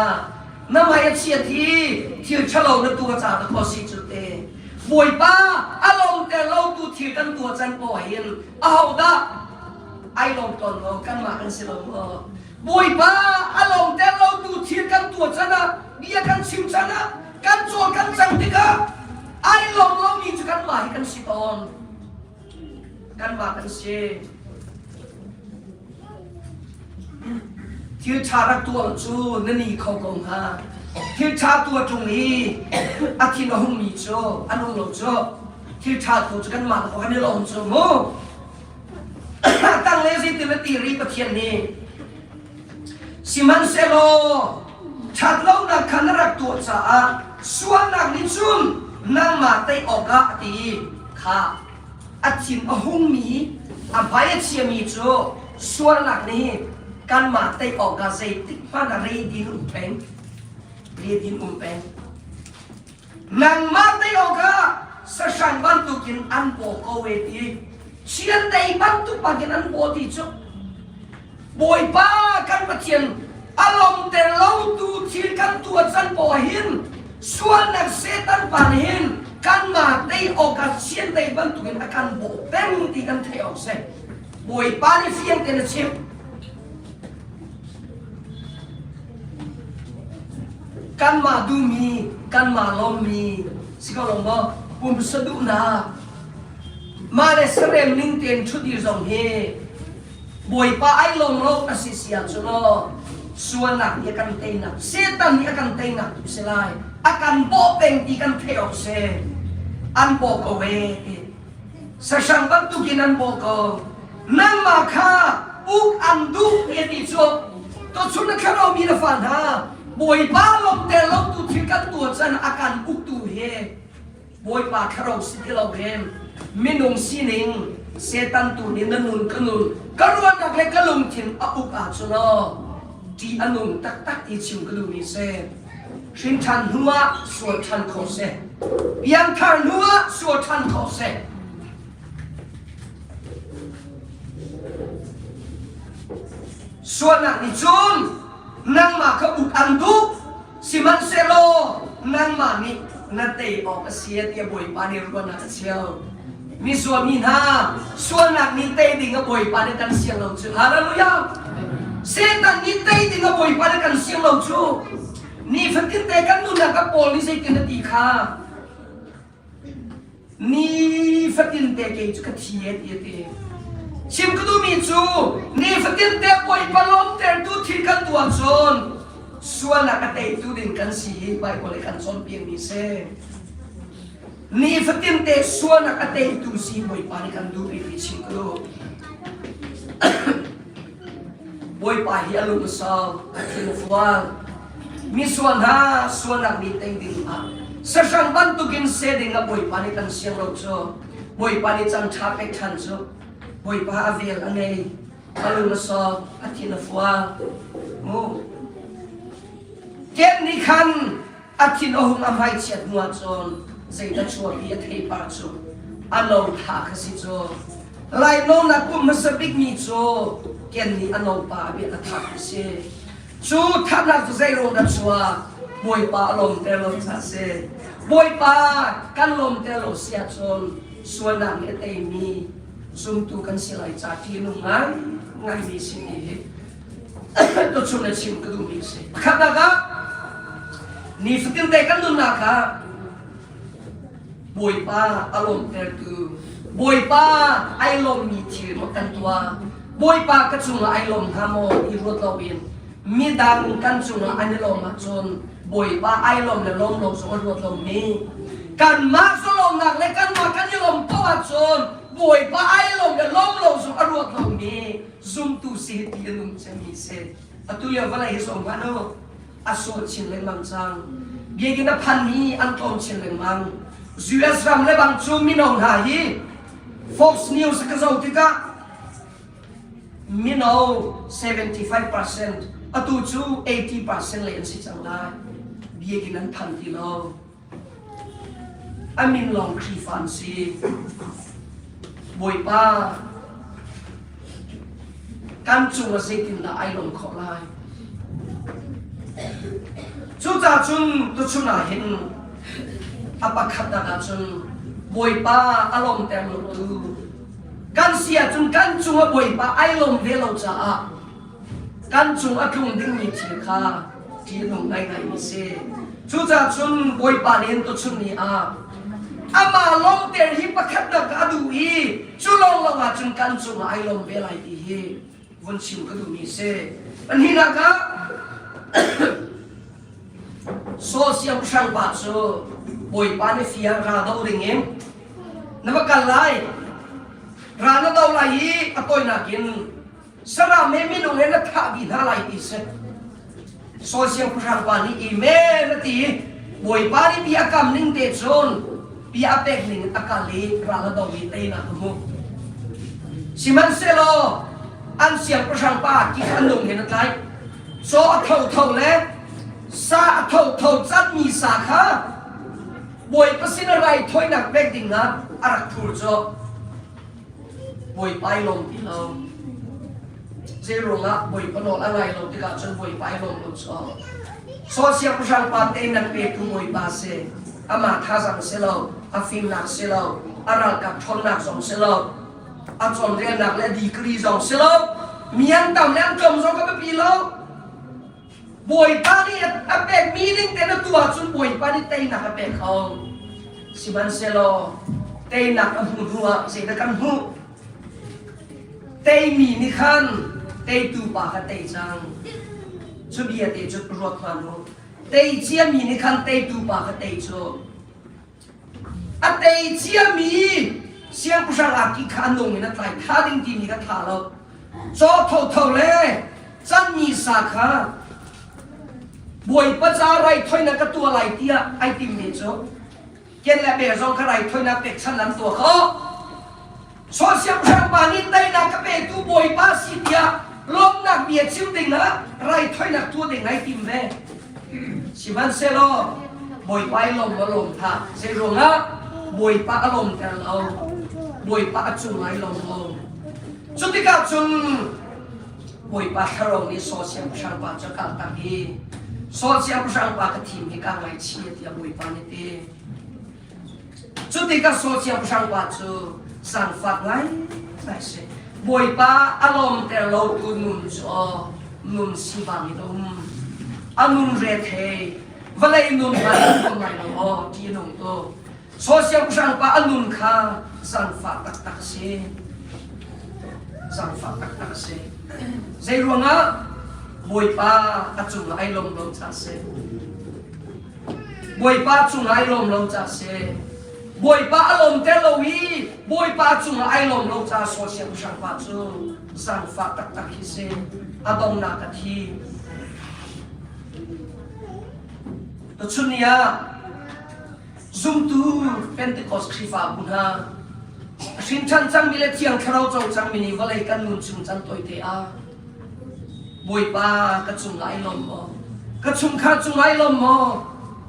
Na hmai a chiat hi thil ṭhalo na tuah caah na khua si cu te. Bawipa a lawmter lotu thil kan tuah can poah hin ahodah ai lawm tawn lo kanmah kan si lo maw? Bawipa a lawmter lotu thil kan tuah can ah bia kan chim can ah kan cawl kan cang tikah ai lawm lomi cu kanmah hi kan si tawn. Kanmah kan si. Thil ṭha rak tuah cu na ni kho ko hnga. Thil ṭha tuah ṭung i a thin a hungmi cu an um lo cu. Thil ṭha tu cu kanmah ko kan i lawm cu mu. Tang le zeitin na ti ri Pathian nih. Sihmanhsehlaw ṭhat lonak kha na rak tuah caah sualnak nih cun nangmah tei awkah a ti kha a thin a hungmi a hmai a chiami cu sualnak nih kanmah tei awkah zeitik hmanh ah ready in um peng ready in um peng nangmah tei awkah sahrang bantukin an paw ko e ti chiandeih bantuk bangin an paw ti cu Bawipa kan Pathian a lawmter lotu thil kan tuah can poah hin sualnak Satan pa nih hin kanmah tei awkah chiandeih bantukin a kan bawh peng ti kan theih awk si. Bawipa nih fiang tein a chimh. Kanmah duhmi, kanmah lawmmi si ko lo maw? Pumsa duhnak, mah le sarem ning tein ṭhutdir zong hi Bawipa ai lawm lo a si si ahcun aw sualnak nih a kan teinak, Satan nih a kan teinak tu si lai. A kan bawh peng ti kan theih awk si. An bawh ko ee ti. Sahrang bantukin an bawh ko. Nangmah kha uk an duh ti a ti cu. Tuchun na thlarau mi na fa hna, Bawipa lawmter lo tu thil kan tuah can a kan uktu hi Bawipa thlarau si ti lo hin minung sining Satan tu nih na nun ka nun ka ruahnak le ka lungthin a uk ahcun aw ṭih a nung taktak ti chim ka duhmi si. Hrin ṭhan hnu ah sual ṭhan kho si. Piangthar hnu ah sual ṭhan kho si. Sualnak nih cun nangmah kha uk an duh, sihmanhsehlaw nangmah nih na tei awk a si tiah Bawipa nih ruahnak a cheu. Mi sualmi hna, sualnak nih tei ding a Bawipa nih kan siang lo cu. Hallelujah! Satan nih tei ding a Bawipa nih kan siang lo cu. Nifatin te kan nunnak ah Paul nih zeitin a ti kha? Nifatin te kei cu ka thi e ti a ti. Chim ka duhmi cu nifatin te Bawipa lawmtertu thil kan tuah cun sualnak a teitu ding kan si hi Bible i kan cawnpiakmi si. Nifatin te sualnak a teitu si Bawipa nih kan duh ti chim ka duh. Bawipa hi a lung a sau, a thin a fual. Mi sual hna sualnak mi tei ding ah sahrang bantukin se ding ah Bawipa nih kan siang lo cu. Bawipa nih caan ṭha pek ṭhan cu. Bawipa a vel a ngei, a lung a sau, a thin a fual. Mu. Ken nih khan A thin a hung a hmaichiat hnu ahcun zeidah chuahpi a theipar cu a lo tha kha si cu. Lainawnak pum hmasa bikmi cu ken nih a nopa a bia a thah a si. Cu thatnak cu zei ruang dah chuak? Bawipa a lawmter lo caah a si. Bawipa kan lawmter lo si ahcun sualnak nih a teimi zumtu kan si lai ca ṭihnung ngai ngaimi si hi tuchun na chim ka duhmi a si. Pakhatnak ah nifatin te kan nunnak ah Bawipa a lawmtertu Bawipa ai lawmmi thil maw kan tuah Bawipa ka cungah ai lawm hnga maw ti ruat loin midang kan cungah an i lawm ahcun Bawipa ai lawm le lawm lo zong a ruat lomi kanmah zalawmnak le kanmah kan i lawm ko ahcun Bawipa ai lawm le lawm lo zong a ruat lomi zumtu si ti a nung cemmi si. Atu lio vawlei hi som hmanh u, a sawt chin lengmang cang. Biakinn a phanmi an tlawm chin lengmang. US ram le bang cu mino hna hi Fox News ka zoh tikah mino 75% atu cu 80% lei an si cang lai. Biakinn an phan ti lo. A min lawng Khrihfa an si. Bawipa, kan cungah zeitindah ai lawm khawh lai? Cucaah cun tuchun ah hin a pakhatnak ah cun Bawipa a lawmter lotu kan si ahcun kan cungah Bawipa ai lawm ve lo caah kan cung a tlung dingmi thil kha ṭihnung ngaingaimi si. Cucaah cun Bawipa nih hin tuchun ni ah amah lawmter hi pakhatnak a duh i cu lawnglawng ah cun kan cungah ai lawm ve lai ti hi vun chim ka duhmi si. Pahnihnak ah Saul siangpahrang pa cu Bawipa nih fiang ra do dingin na va kal lai ra na do lai i a tawinak in Saram he minung he na thah dih hna lai ti si. Saul siangpahrang pa nih amen a ti i Bawipa nih bia a kam ning te cun bia a pek ning a kal i ral a do i teinak a hmu. Sihmanhsehlaw an siangpahrang pa ki kha a nung hin a tlaih. Caw a thotho le sa a thotho canmi sa kha Bawipa sin a raithawinak pek dingah a rak phur cu. Bawipa i lawm ti lo. Zei ruangah Bawipa nawl a ngai lo tikah cun Bawipa i lawm lo cu. Saul siangpahrang pa te nan petu Bawipa si. Amah thazang si lo, a fimnak si lo, a ralkap ṭhawnnak zong si lo. A cawnrelnak le degree zong si lo. Mi an tam le an tlawm zong ka biapi lo. Bawipa nih a pekmi ding te na tuah ahcun Bawipa nih teinak a pek kho. Sihmanhsehlaw teinak a hmuh hnu ah zeidah kan hmuh? Teimi nih khan teitu pa kha tei cang. Cu bia te cu ruat hmanh u. Tei ciami nih khan teitu pa kha tei cu. A tei ciami siangpahrang aki kha a nung in a tlai tha ding timi kha tha lo. Caw thotho le canmi sa kha Bawipa ca raithawinak ka tuah lai tiah ai timmi cu ken le bel zong kha raithawinak pekchanh an tuah khawh. Saul siangpahrang pa nih teinak ka petu Bawipa si tiah lawmhnak bia chim dingah raithawinak tuah ding ai tim ve. Sihmanhsehlaw Bawipa i lawm maw lawm hlah. Zei ruangah Bawipa a lawmter lo. Bawipa a cung ai lawm lo. Cutikah cun Bawipa thlarau nih Saul siangpahrang pa cu a kaltak i Saul siangpahrang pa ka thim hi kaa ngaihchih tiah Bawipa nih ti. Cutikah Saul siangpahrang pa cu zaangfak ngaingai si. Bawipa a lawmter lotu nun cu aw nun sivang in a um. A nun rethei, vawlei nun hmanh a um lai lo aw ti a nung tu. Saul siangpahrang pa a nun kha zaangfah taktak a si. Zaangfah taktak a si. Zei ruangah Bawipa a cungah ai lawm lo caah a si. Bawipa cungah ai lawm lo caah a si. Bawipa a lawmter lo i Bawipa cungah ai lawm lo caah Saul siangpahrang pa cu zaangfah taktak hi si. A dongnak a thi. Tuchun ni ah zumtu Pentecost Khrihfabu hna hrin ṭhan cangmi le Thiang Thlarau co cangmi nih vawlei kan nun chung can tawite ah Bawipa ka cung ai lawm maw? Ka chungkhar cung ai lawm maw?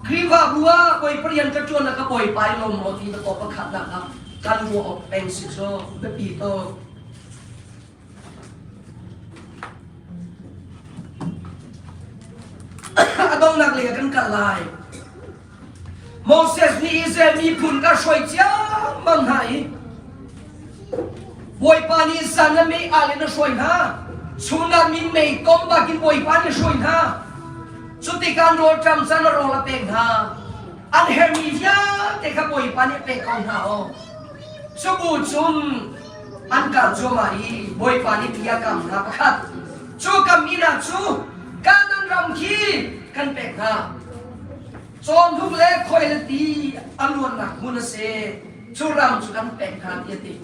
Khrihfabu ah Bawipa rian ka ṭuan ah ka Bawipa ai lawm maw ti na aw pakhatnak ah kan ruah awk peng si cu biapi tuk. A donghnak lei ah kan kal lai. Moses nih Israel miphun ka hruai ciammam hna i Bawipa nih zan ah mei al in a hruai hna. Chun ah minmei tom bakin Bawipa nih a hruai hna. Cutikah rawlṭam can a rawl a pek hna. An herhmi vialte kha Bawipa nih a pek ko hna aw. Cubu cun an kal cuahmah i Bawipa nih ti a kam hna pakhat. Cu kam mi hna cu Kanaan ram khi kan pek hna. Cawhnuk le khoi le ti a luannak hmun a si. Cu ram cu kan pek hna ti a ti.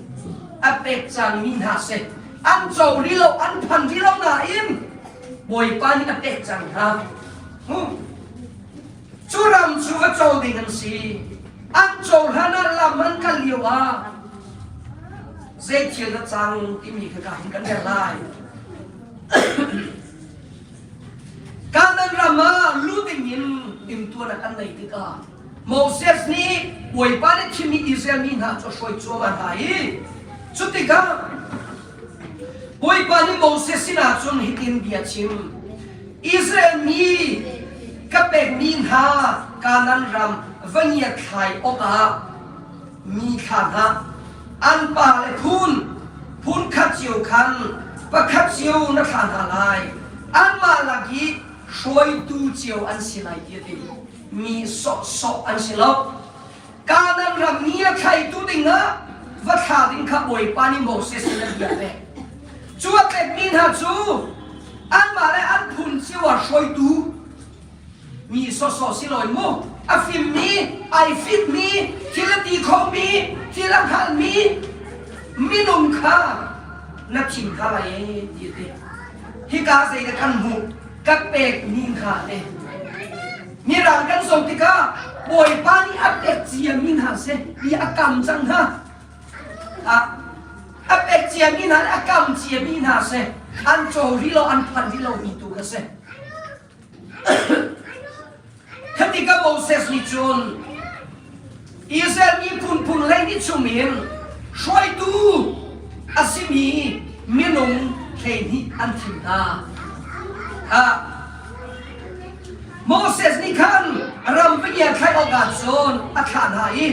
A pek cangmi hna si. An co rih lo, an phan rih lo nain Bawipa nih a pek cang hna. Cu ram cu va co ding an si. An co hlan ah lam an kal lio ah zei thil dah cang timi kha ka hin kan rel lai. Kanaan ram ah lu ding in timtuan an nei tikah Moses nih Bawipa nih thimmi Israel mi hna cu a hruai cuahmah hna i cu tikah Bawipa nih Moses sinah cun hitin bia chim Israel mi ka pekmi hna Kanaan ram va ngiatthlai awkah mi thla hna an pa le phun phun khat cio khan pakhat cio na thla hna lai anmah lak i hruaitu cio an si lai ti a ti mi sawhsawh an si lo Kanaan ram mi a thlaitu dingah va thla ding kha Bawipa nih Moses sin a bia pek cu a pekmi hna cu anmah le an phun cio ah hruaitu mi sawsawh si loin mu a fimmi ai fitmi thil a ti khomi thil a hngalmi minung kha na thim kha lai e ti a ti hika zei ka kan hmuh ka pek mi hna le mirang kan zoh tikah bawipa nih a pek cia mi hna seh ti a kam cang hna a pek cia mi hna le a kam cia mi hna seh an co rih lo an phan rih lo mi tu kha si Khatika Moses nih cun Israel miphun phun 12 chungin hruaitu a simi minung 12 an thim hna. Moses nih khan ram va ngiathlai awkah cun a thlah hna i.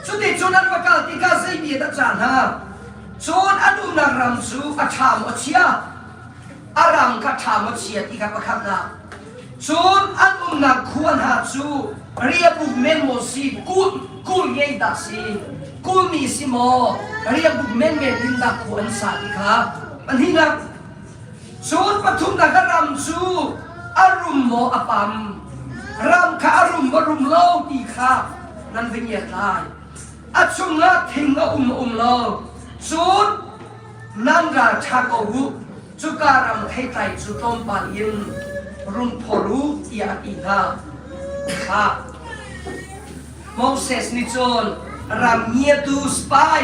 Cuticun an va kal tikah zei bia dah cah hna? Cun an umnak ram cu a ṭha maw a chia? A ram kha ṭha maw chia ti kha pakhatnak. Cun an umnak khua hna cu riahbuk men maw si, kul, kul ngei dah si, kulmi si maw, riahbuk menmen in dah khua an sa ti kha pahnihnak. Cun pathumnak a ram cu a rum maw a pam, ram kha a rum maw rum lo ti kha nan va ngiat lai. A chungah thing a um um lo. Cun nan ral ṭha ko u, cuka ram theitlai cu tlawmpal in run phor u tiah a ti hna. Kha Moses nih cun ram ngiatu spy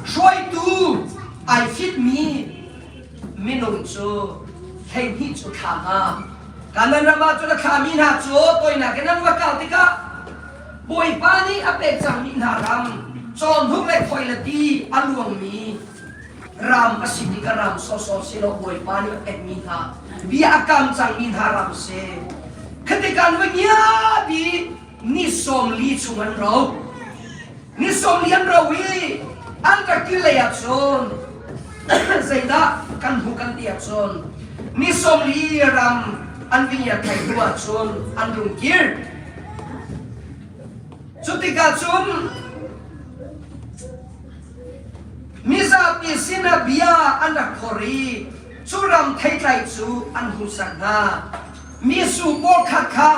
hruaitu ai fitmi minung cu 12 cu thla hna. Kanan ram ah cun a thlami hna cu toinak in an va kal tikah Bawipa nih a pek cangmi hna ram cawnhuk le khoi le ti a luangmi ram a si tikah ram sawsawh si lo Bawipa nih a pekmi hna bia a kam cangmi hna ram si. Khatikan va ngiapi ni 40 chung an ro. Ni 40 an ro i an ka kil lei ah cun zeidah kan hmu kan ti ahcun ni 40 ram an vingyat thai hnu ahcun an rung kir. Cutikah cun mizapi sinah bia an rak phor i cu ram theitlai cu an hmuhsak hna. Misu pawl khat kha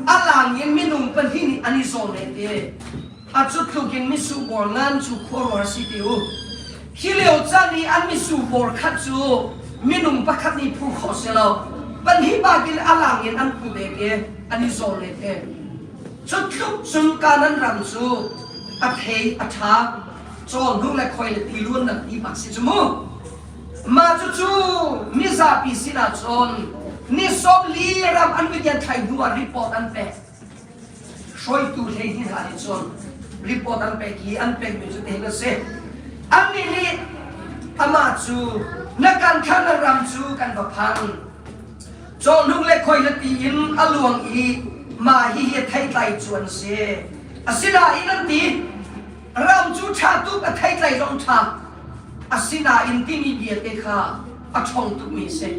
a lang in minung pahnih nih an i zawn len te. A cu tluk in misu pawl ngan cu khuaruahar si ti u. Hi lio caan i an misu pawl khat cu minung pakhat nih phu khawh si lo. Pahnih bak in a lang in an phu ve te, an i zawn len te. Cu tluk cun Kanan ram cu a thei a ṭha, cawhnuk le khoi le tiluan nan ti bak si cu mu. Mah cucu mizapi sinah cun ni 40 ram an vidian thlai hnu ah report an pek. Hruaitu 12 hna nih cun report an pek i an pekmi cu tihin a si. Annih nih amah cu na kan thlan ram cu kan va phan. Cawhnuk le khuaihla in a luang i mah hihi theitlai cu an si. Asinain an ti, ram cu ṭha tuk, a theitlai zong ṭha. Asinain timi bia te kha a ṭhawng tukmi a si.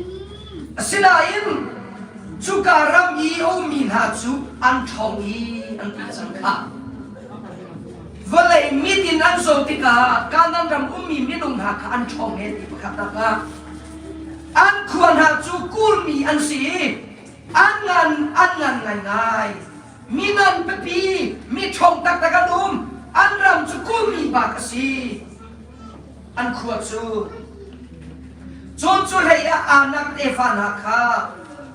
Asinain cuka ram i a ummi hna cu an ṭhawng i an ti cang khah. Vawlei mit in an zoh tikah Kanaan ram ummi minung hna kha an ṭhawng he ti pakhat ah An khua hna cu kulmi an si i an ngan an ngan ngaingai. Mi ngan pipi, mi ṭhawng taktak an um. An ram cu kulmi bak a si. An khua cu. Cun cu hlei ah Anak tefa hna kha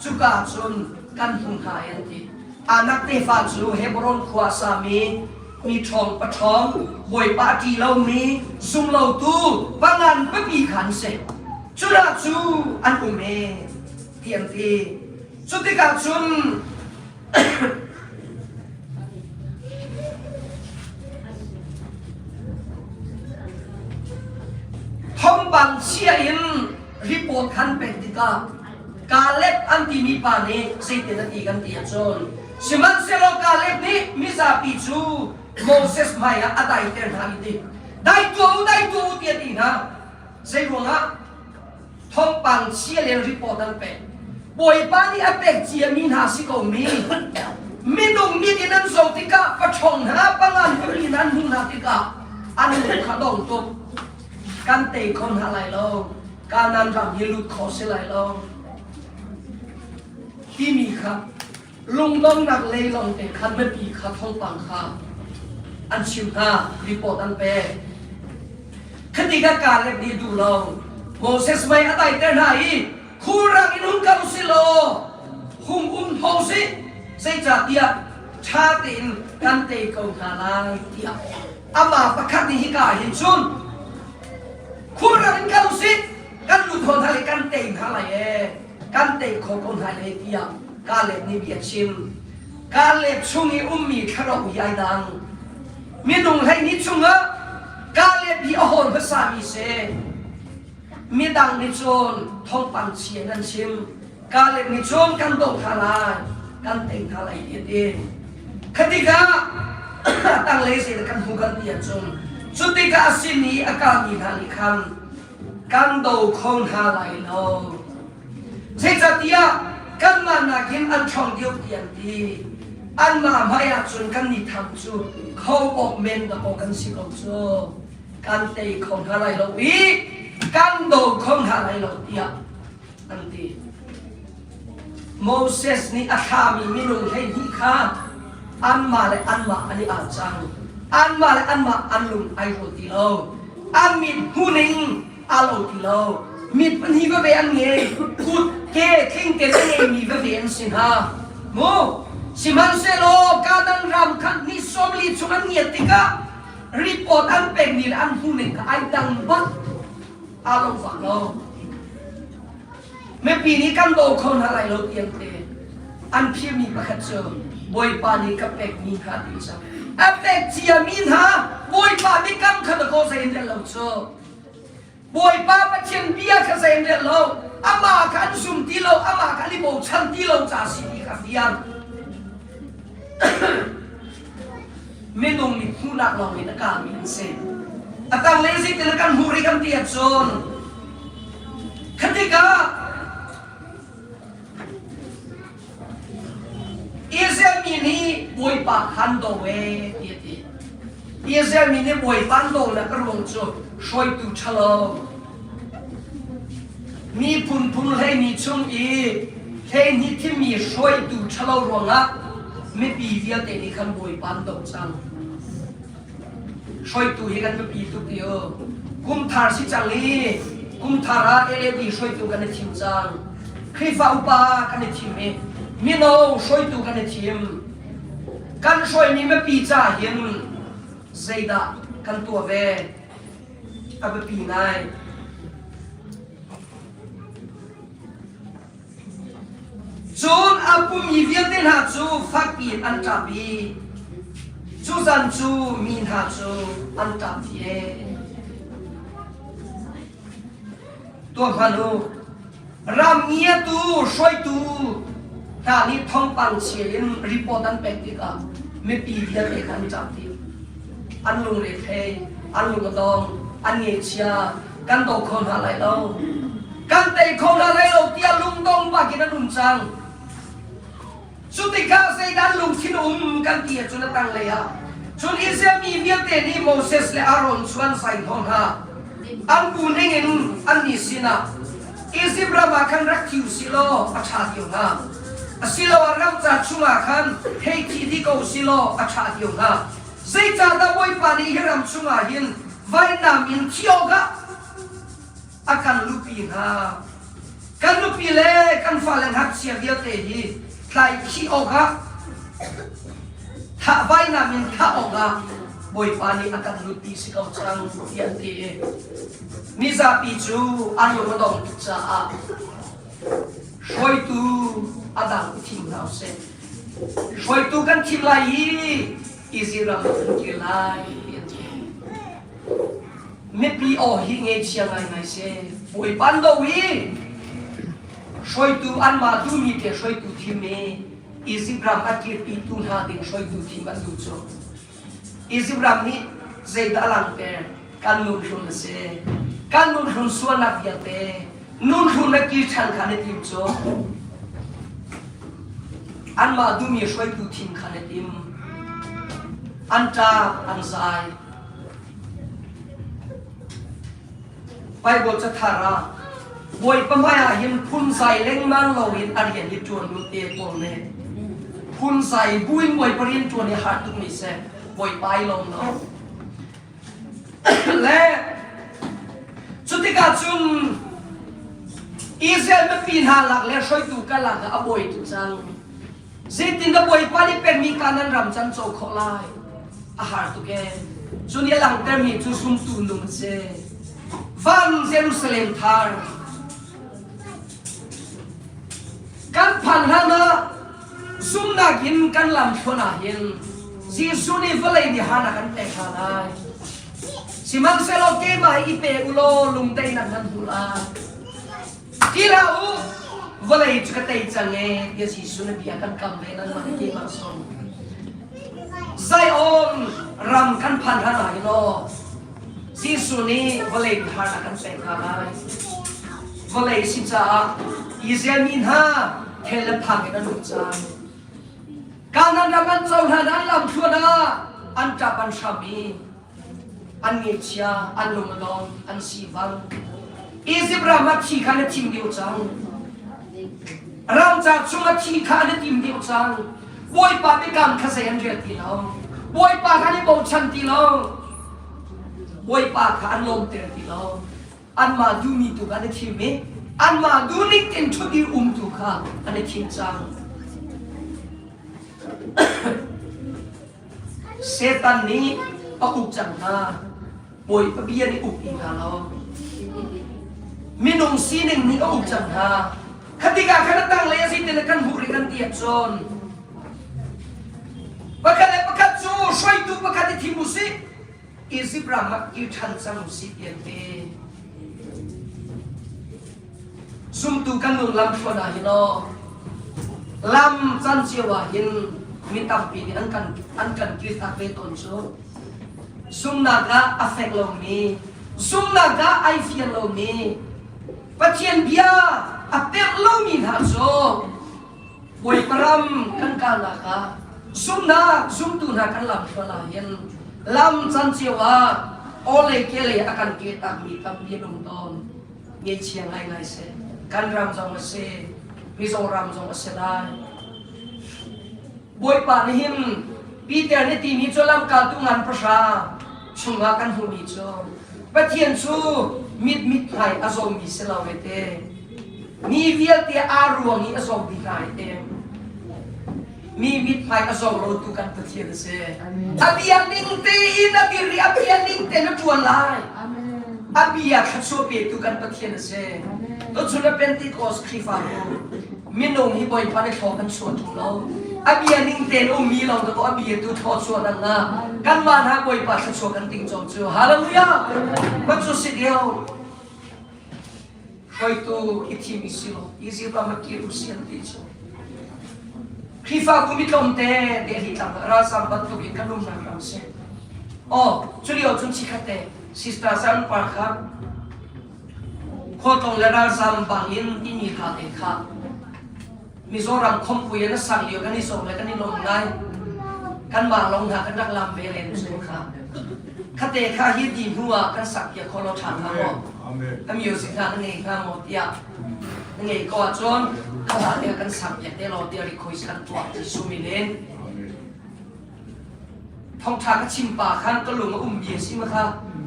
cuka cun kan hmu hna an ti. Anak tefa cu Hebron khua a sami mi ṭhawng paṭhawng, Bawipa a ṭih lomi, zum lotu, pangan pipi kha an si. Cudah cu an um e, ti an ti. Cu tikah cun thawngpang chia in report khan pek tikah Kaleb an timi pa nih zeitin a ti kan ti ahcun sihmanhsehlaw Kaleb nih mizapi cu Moses hmaiah a daiter hna i ti dai tuah u dai tuah u tiah a ti hna zei ruangah thawngpang chia len report an pek Bawipa nih a pek ciami hna si ko mi minung mit in an zoh tikah paṭhong hna pangan pali an hmuh hna tikah an lung kha dong tuk kan tei kho hna lai lo Kanan ram hi lut kho si lai lo timi kha lungdongnak leilong te khan mipi kha thawngpang kha an chim hna report an pek khati ka Kaleb nih duh lo Moses mei a daiter hna i khulrang in hung kal si law hung um tho si zeicahtiah ṭha tein kan tei ko hna lai tiah amah pakhat nih hika ah hin cun Khulrang in kal usih, kan lut kho hna le kan tei hna lai ee, kan tei kho ko hna lai tiah Kaleb nih bia chim. Kaleb chung i ummi thlarau hi ai dang. Minung 12 chungah Kaleb hi a hawl hmasami si. Midang nih cun thawngpang chia in an chim. Kaleb nih cun kan doh hna lai, kan tei hna lai ti a ti. Khatikah. Tanglei zei kan hmu kan ti ahcun cu tikah a sin i a kalmi hna nih khan kan do kho hna lai lo. Zeicahtiah kanmah nakin an ṭhawng deuh ti an ti. Anmah hmai ahcun kan ni tham cu kho awk men dakaw kan si ko cu. Kan tei kho hna lai lo i kan do kho hna lai lo tiah an ti. Moses nih a thlami minung 12 kha anmah le anmah an i al cang. Anmah le anmah an lung ai rual ti lo. An mit hmuning aa lo ti lo. Mit pahnih veve an ngei. Kut ke tling te a ngeimi veve an si hna. Mu Sihmanhsehlaw Kanaan ram kha ni 40 chung an ngiat tikah report an pekmi le an hmuhning kha ai dang bak. Aa lo fak lo. Mipi nih kan daw kho hna lai lo tiang te an phirmi pakhat cu Bawipa nih ka pekmi hna ti cang. A pek ciami hna Bawipa biakam kha na kaw zei in rel lo cu. Bawipa Pathian bia kha zei in rel lo. Amah kha an zum ti lo, amah kha an i bochan ti lo ca si ti kha fiang. Minung nih hmuhnak lawng in a kami an si. A tanglei zeitin a kan hmuh rih kan ti ahcun khatikah Israel mi nih Bawipa khan do e ti a ti. Israel mi nih Bawipa an do nak a ruang cu hruaitu ṭhalo miphun phun hleimi chung i hleihnih thimmi hruaitu ṭhalo ruangah mipi vialte nih khan Bawipa an doh cang. Hruaitu hi kan biapi tuk ti u. Kum thar si cang i kum thar ah LAD hruaitu kan i thim cang. Khrihfa upa kan i thim i mino hruaitu kan i thim. Kan hruaimi mipi ca hin zeidah kan tuah ve? A biapi ngai. Cun a pummi vialte hna cu fakpi in an ṭap i cu zan cu mi hna cu an ṭap ve. Tuah hmanh u, ram ngiatu hruaitu hna nih thawngpang chia in report an pek tikah mipi vialte kha an ṭap dih. An lungre thei, an lung a dong, an ngaihchia, kan do kho hna lai lo. Kan tei kho hna lai lo tiah lungdong bak in an um cang. Cu tikah zeidah lungthin um kan ti ahcun a tanglei ah cun Israel mi vialte nih Moses le Aaron cu an zai hnawh hna. An bu ningin annih sinah Izipt ram ah khan rak thi u sih law a ṭha cio hnga. Asiloah ramcar chungah khan hei thi dih ko u sih law a ṭha cio hnga. Zeicahdah Bawipa nih hi ram chungah hin vainam in thi awkah a kan luhpi hna? Kan nupi le kan fale ngakchia vialte hi tlaihkhih awkah thah vainam in thah awkah Bawipa nih a kan lutpi si ko cang tiah an ti i mizapi cu an lung a dong tuk caah hruaitu a dang i thim hna usih. Hruaitu kan thim lai i Israel ram ah kan kir lai ti an ti. Mipi aw hi ngeichia ngaingai si. Bawipa an do i hruaitu anmah duhmi te hruaitu thim i Izipt ram a kirpitu hna ding hruaitu thim an duh cu. Izipt ram nih zeidah a langhter? Kan nunhlun a si. Kan nunhlun sualnak vialte nunhlun le kir ṭhan kha an i tim cu. Anmah duhmi hruaitu thim kha an i tim. An ṭap, an zai. Bible cathar ah Bawipa hmaiah hin phunzai lengmang loin a rian hi ṭuan u te pawl nih phunzai buin Bawipa rian ṭuan hi har tukmi si Bawipa i lawm lo le cutikah cun Israel mipi hna lak le hruaitu ka lak ah a bawi tuk cang Zeitin dah Bawipa nih pekmi Kanaan ram can co khawh lai? A har tuk ee. Cu nih a langhtermi cu zumtu nung a si. Van Jerusalem thar. Kan phan hlan ah zumnak in kan lam thluan ah hin Jesuh nih vawlei nih han a kan pek hna lai. Sihmanhsehlaw keimah hi i pe u law lungdaihnak nan hmu lai. Ti hlah u, vawlei cu ka tei cang ee, tiah Jesuh na bia kan kam ve nan mah keimah song. Zion ram kan phan hlan ah hin aw Jesuh nih vawlei har a kan pek hna lai. Vawlei si caah Israel mi hna thel le phang in an um cang. Kanan ram an cohlan an lamthluan ah an ṭap an hram i an ngeichia an lung a dong an sivang. Izipt ram ah thi kha na thim deuh cang. Ramcar chung ah thi kha na tim deuh cang. Bawipa biakam kha zei an rel ti lo. Bawipa kha an i bochan ti lo. Bawipa kha an lawmter ti lo. Anmah duhmi tu kha an i thim i anmah duhning tein ṭhut i um tu kha an i thim cang. Satan nih a uk cang hna. Bawipa bia nih uk ti hna lo. Minung sining nih a uk cang hna. Khatikah khan a tanglei a si ti le kan hmuh rih kan ti ahcun pakhat le pakhat cu hruaitu pakhat i thim u sih. Izipt ram ah kir ṭhan cang u sih ti an ti. Zumtu kan nun lamthluan ah hin aw lam can cio ah hin mi tampi nih an kan an kan kirtak ve tawn cu. Zumnak ah a fek lomi, zumnak ah ai fiang lomi, Pathian bia a perh lomi hna cu Bawipa ram kan kalnak ah zumnak zumtu hna kan lamhrual ah hin lam canceo ah awlei kelei a kan kehtakmi tampi an um tawn. Ngeichia ngaingai si. Kan ram zong a si, Mizoram zong a si lai. Bawipa nih hin Peter nih timi cu lamkaltu ngan pahra chungah kan hmuhmi cu Pathian cu mit mithmai a zawmi si lo te. Mi vialte aa ruang i a zawm dih hna te. Mi mithmai a zawm lo tu kan Pathian a si. A bia ning tein a dir i a bia ning tein a ṭuan lai. A bia thluachuah petu kan Pathian a si. Tuchun a Pentecost Khrihfabu minung hi Bawipa nih thlaw kan chuah ṭung lo. A bia ning tein ummi lawng dakaw a bia tu thlaw chuah dang ah kanmah hna Bawipa thluachuah kan ting cawm cu. Hallelujah! Mat cu si lio. Hruaitu i thim i si lo. Israel ram ah kir u si an ti cu. Khrihfabu mi tlawmte Delhi tlang ah ralzam bantuk in kan umnak ram si. Oh, cu lio cun chikhat te Sister San Par kha Khualtlawng le ralzam bangin timi hla te kha Mizoram khuampui in a sang lio kan i sawm le kan i lawm ngai. Kanmah lawng hna kan rak lam ve len cu kha. Khate kha hi ti hnu ah kan sak piak kho lo ṭhan hnga maw? A music hna na ngei hnga maw tiah na ngei ko ahcun kha hla te kan sak piak te law tiah request kan tuah ti sumi len. Thawngṭha ka chim pa khan ka lung a ummi a si ma kha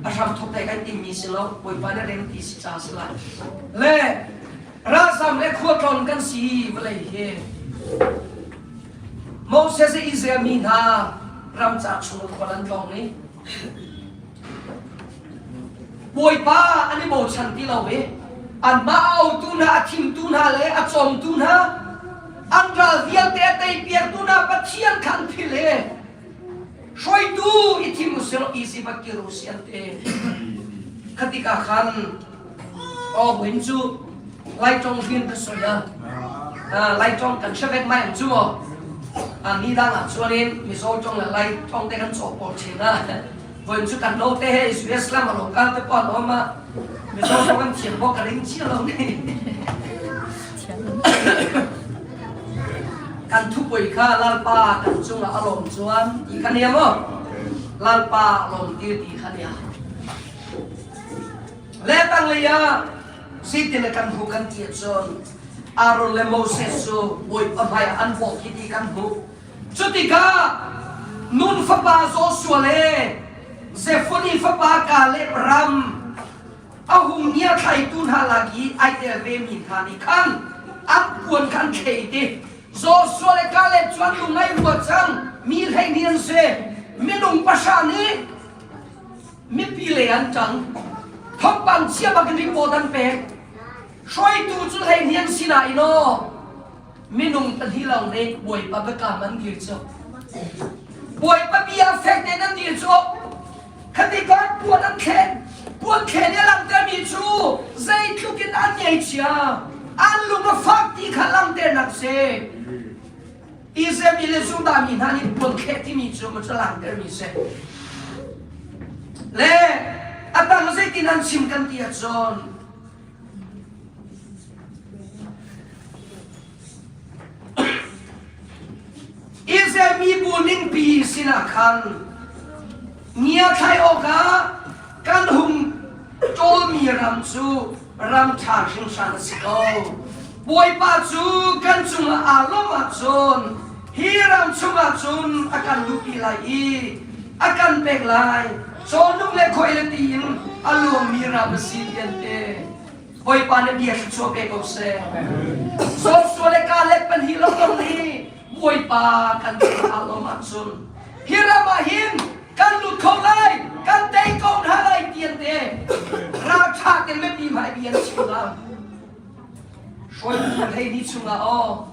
a hram thawk te kan timmi si lo Bawipa nih rem ti si ca si lai. Le ralzam le khualtlawn kan si vawlei hi Moses le Israel mi hna ramcar chung khual an tlawng i Bawipa an i bochan ti lo i anmah a autu hna a thimtu hna le a cawmtu hna an ral vialte a teipiaktu hna Pathian kha an philh i hruaitu i thim u sih law easy bak kir u sih an ti. Khatika khan aw buin cu Laitong rian ka soi a Laitong kan hrevek mai ang cu maw ni dang ah chuan in Mizo tong le Laitong te kan cawhpawl thin a voin cu kan lo te he US lam a lo kal te pon om a Mizo tong kan thiam bawk ka ring chia lo ni kan thupui kha lalpa kan cungah a lawm chuan ti kha nia maw lalpa lawm ti ti kha nia le tanglei ah Zeitin a kan hmuh kan ti ahcun Aaron le Moses cu Bawipa hmaiah an bawk hi ti kan hmuh. Cutikah Nun fapa Joshua le Zephoni fapa Kaleb ram a hung nia thlaitu hna lak i ai tel vemi hna nih khan an puan kha an thlei ti. Joshua le Kaleb cu an lung ai ruat cang mi 12 an si. Minung pahra nih mipi lei an ṭang. Thawngpang chia bak in report an pek. Hruaitu cu hleihnih an si nain aw minung pahnih lawng nih Bawipa biakam an dir cu. Bawipa bia fek tein an dir cu. Khati kan puan an thlen. Puan thlen i a langhtermi cu zeitluk in an ngeichia, an lung a fak ti kha langhternak si. Israel mi le Judah mi hna nih puan thleh timi cu maw cu langhtermi si. Le a tang zeitin an chim kan ti ahcun Israel mibu ningpi sinah khan ngiathlai awkah kan hung ṭawlmi ram cu ram ṭha hringhran a si ko. Bawipa cu kan cungah aa lawmh ahcun hi ram chungah cun a kan luhpi lai i a kan pek lai. Cawhnuk le khoi le ti in a luangmi ram a si ti an ti. Bawipa nih bia thluachuah pe ko seh. Joshua le Caleb pahnih lawng nih Bawipa kan cungah aa lawm ahcun hi ram ah hin kan lut kho lai, kan tei ko hna lai ti an ti. Ralṭha tein mipi hmai bia an chim hna. Hruaitu hleihnih chungah aw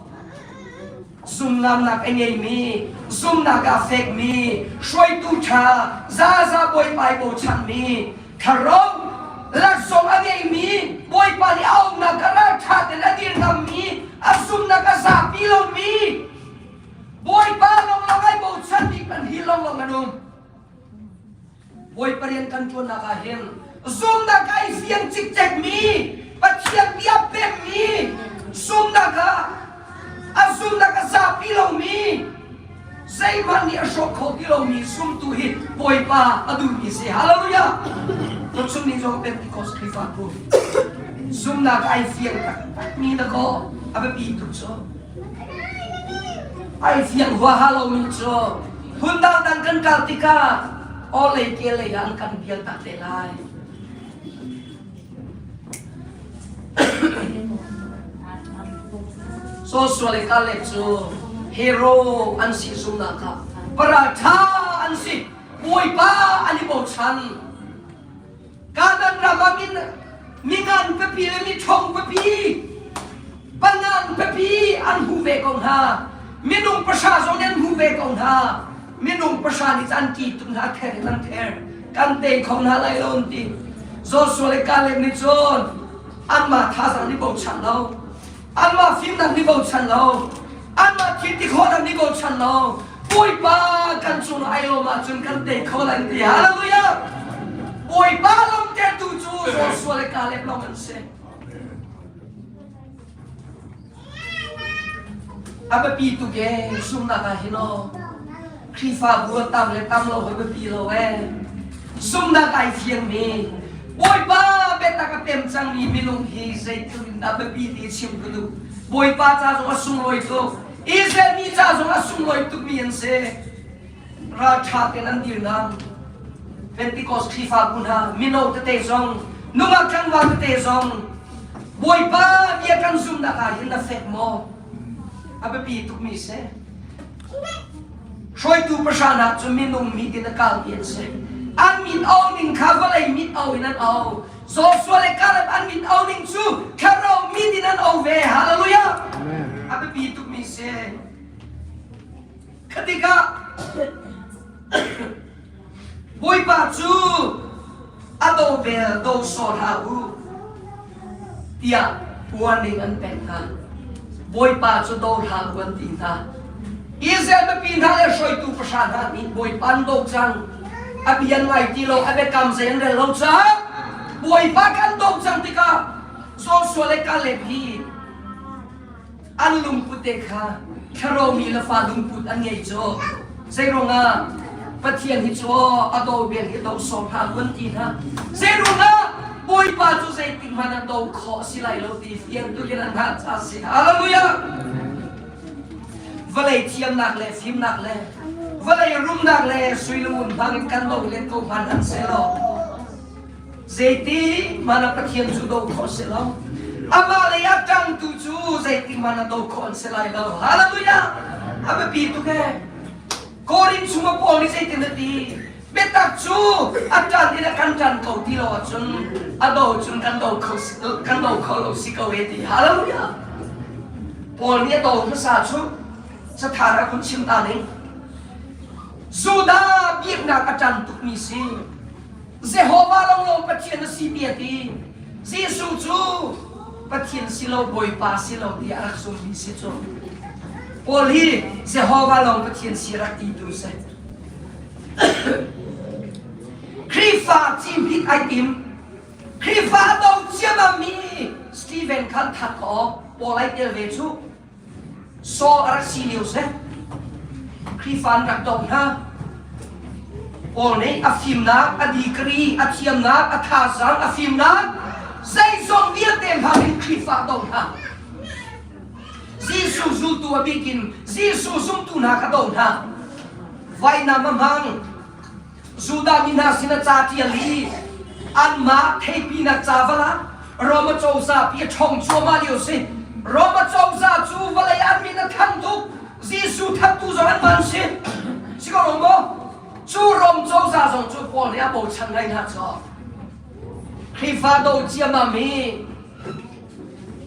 zumnamnak a ngeimi, zumnak ah fekmi, hruaitu ṭha, zaza Bawipa i bochanmi, thlarau laksawng a ngeimi, Bawipa nih a auhnak ah ralṭha tein a dir ngammi, a zumnak a zapi lomi, Bawipa lawnglawng ai bochanmi kan hi lawnglawng an um. Bawipa rian kan ṭuannak ah hin zumnak ai fiang cikcekmi Pathian bia pekmi zumnak ah a zumnak a zapi lomi zeihmanh nih a hrawk kho ti lomi zumtu hi Bawipa a duhmi si. Hallelujah! Tuchun ni zong Pentecost Khrihfabu zumnak ai fiang taktakmi dakaw a biapi tuk cu. Ai fiang huaha lomi cu Phun dangdang kan kal tikah aw lei ke lei ah an kan bial tak te lai. Joshua le Caleb cu hero an si zumnak ah paratha an si Bawipa an i bochan. Kanaan ram ah min mingan pipi le miṭhawng pipi pangan pipi an hu ve ko hna. Minung pahra zong nih an hu ve ko hna. Minung pahra nih an ki tuk hna ther in an ther. Kan tei kho hna lai lo an ti. Joshua le Caleb nih cun anmah thazaang nih bochan lo. Anmah fimnak nih bochan lo. Anmah thil ti khawhnak nih bochan lo. Bawipa kan cung ai lawm ahcun kan tei kho lai ti. Hallelujah! Bawipa lawmtertu cu Joshua le Caleb lawng an si. A biapi tuk ee zumnak ah hin aw. Khrihfabu a tam le tam lo hoi biapi lo ee. Zumnak ai fiangmi Bawipa biatak a pem cangmi minung hi zeitluk in dah biapi ti chim ka duh. Bawipa ca zong a sunglawi tuk. Israel mi ca zong a sunglawi tukmi an si. Ralṭha tein an dir nang. Pentecost Khrihfabu hna mino tete zong nungak tlangval tete zong Bawipa bia kan zumhnak ah hin na fek maw? A biapi tukmi si. Hruaitu pahra hna cu minung mit in a kalmi an si. An mit au ning kha vawlei mit au in an au. Joshua le Caleb an mit au ning cu thlarau mit in an au ve. Hallelujah! A biapi tukmi si. Khatikah Bawipa cu a do bel do sawh hlah u tiah warning an pek hna. Bawipa cu do hlah u an ti hna. Israel mipi hna le hruaitu pahra hna nih Bawipa an do cang. A bia an ngai ti lo, a biakam zei an rel lo caah Bawipa kan do cang tikah Joshua le Caleb hi an lungput te kha thlarau le fa lungput an ngei cu zeiruangah Pathian hi cu a do bel hi do sawm hlah kun ti hna zeiruangah Bawipa cu zeitik hmanh ah do khawh si lai lo ti fiang tukin an hngah ca si hallelujah vawlei thiamnak le fimnak le vawlei rumnak le suilungun hmang in kan do len ko hmanh an se lo Zeiti hmanh ah Pathian cu do khawh si lo. Amah lei ah ṭangtu cu zeiti hmanh ah do khawh an si lai lo. Hallelujah! A biapi tuk ee. Korin chung ah Paul nih zeitin a ti? Biatak cu a ṭan in a kan ṭan ko ti lo ahcun a do cun kan do kho kan do kho lo si ko e ti. Hallelujah! Paul nih a do hmasa cu cathar ah kun chim ta ning. Judah biaknak a ṭan tukmi si. Jehovah lawnglawng Pathian a si ti a ti. Jesuh cu Pathian si lo, Bawipa si lo tiah a rak zummi si cu. Paul hi Jehovah lawng Pathian si rak ti tu si. Khrihfa cimhit ai tim. Khrihfa do ciamam mi Stephen khan that ko Paul ai tel ve cu. Saul a rak si lio si. Khrihfa an rak doh hna. Paul nih a fimnak, a degree, a thiamnak, a thazaang, a fimnak, zeizong vialte hmang in Khrihfa doh hna. Jesuh zultu a bik in Jesuh zumtu hna kha doh hna. Vainam a hmang. Judah mi hna sin a ca ṭial i anmah theipinak ca val ah Roma cozah pi a ṭhawng cuahmah lio si. Roma cozah cu vawlei an min a thang tuk. Jesuh thattu zong an van si. Si ko lo maw? Cu Rom cozah zong cu Paul nih a bochan ngai hna cu. Khrihfa do ciammam hi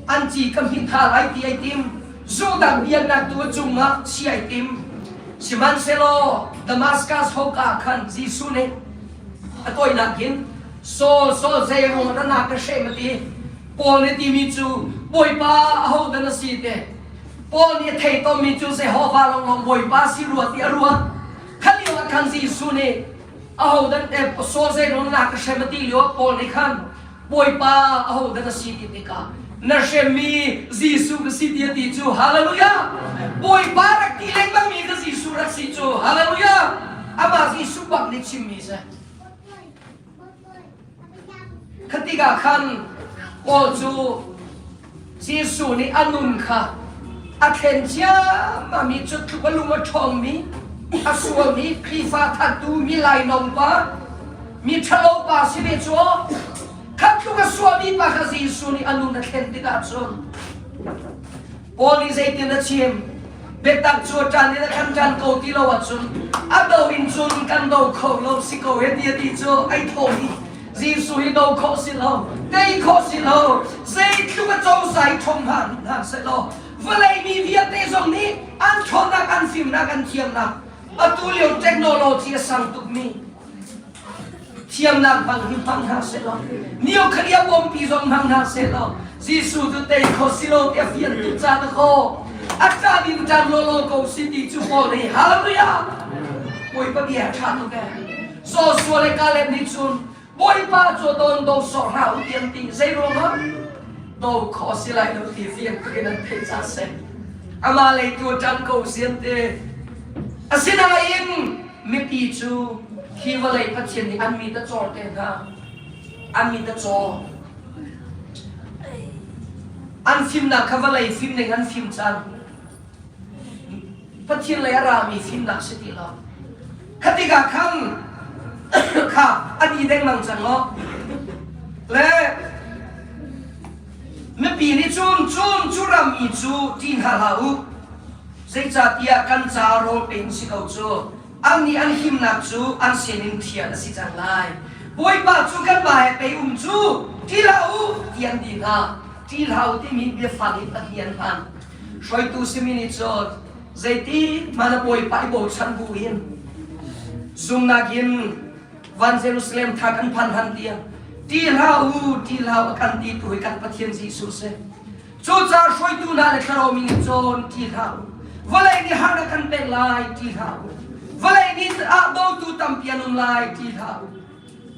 an ci ka hmit hna lai ti ai tim. Judah biaknak tu a cungah si ai tim. Sihmanhsehlaw Damascus hauka khan Jesuh nih a tawinak in Saul, Saul, zeiruang dah na ka hrem a ti. Paul nih timi cu Bawipa ahodah na si te. Paul nih a thei tawnmi cu Jehovah lawnglawng Bawipa si rua ti a ruat. Kha lio ah khan Jesuh nih ahodah Saul zeiruang na ka hrem a ti lio Paul nih khan Bawipa ahodah na si ti tikah na hremmi Jesuh ka si ti a ti cu hallelujah Bawipa rak ti lengmangmi ka Jesuh rak si cu hallelujah amah Jesuh bak nih chimmi si khatikah khan Paul cu Jesuh nih a nun kha a thlen ciammami cu tluk a lung a ṭhawngmi a sualmi Khrihfa thattu mi lainawng pa mi ṭhalo pa si ve cu khat tluk a sualmi pa kha Jesuh nih a nun a thlen tikah cun Paul nih zeitin a chim biatak cu a ṭan in a kan ṭan ko ti lo ahcun a do in cun kan do kho lo si ko he ti a ti cu ai thawh i Jesuh hi do khawh si lo tei khawh si lo zeitluk a cozah i ṭhawng hna hna sehlaw vawlei mi vialte zong nih an ṭhawnnak an fimnak an thiamnak atu lio technology a sang tukmi thiamnak hmang hi hmang hna sehlaw nuclear bomb pi zong hmang hna sehlaw Jesuh cu tei kho si lo tiah fian tu ca ta kho a ṭan in ṭan lawlaw ko si ti cu Paul nih hallelujah Bawipa bia ṭha tuk ee Joshua le Caleb nih cun Bawipa cu don do sawh hlah u ti an ti zei ruangah do kho si lai lo ti fiang tuk in an theih ca seh amah lei tu ṭan ko si an ti asinain mipi cu hi vawlei Pathian nih an mit a cawr te hna an mit a caw an fimnak kha vawlei fim ning an fim cang Pathian lei a rami fimnak si ti lo kha tikah khan kha an i dengmang cang lo le mipi nih cun cun cu rammi cu ṭih hna hlah u Zeicahtiah kan ca rawl pe si ko cu annih an himnak cu an sinin thial a si cang lai. Bawipa cu kanmah he pei um cu ṭih hlah u ti an ti hna. Ṭih hlah u timi biafang in pahnih an hman. Hruaitu simi nih cun zeiti hmanh a Bawipa i bochan bu in zumnak in van Jerusalem tha kan phan han tiang ṭih hlah u, ṭih hlah u a kan ti tu hi kan Pathian Jesuh si. Cucaah hruaitu hna le thlarau mi nih cun ṭih hlah u. Vawlei nih harnak kan pek lai, ṭih hlah u. Vawlei nih ah dotu tampi an um lai, ṭih hlah u.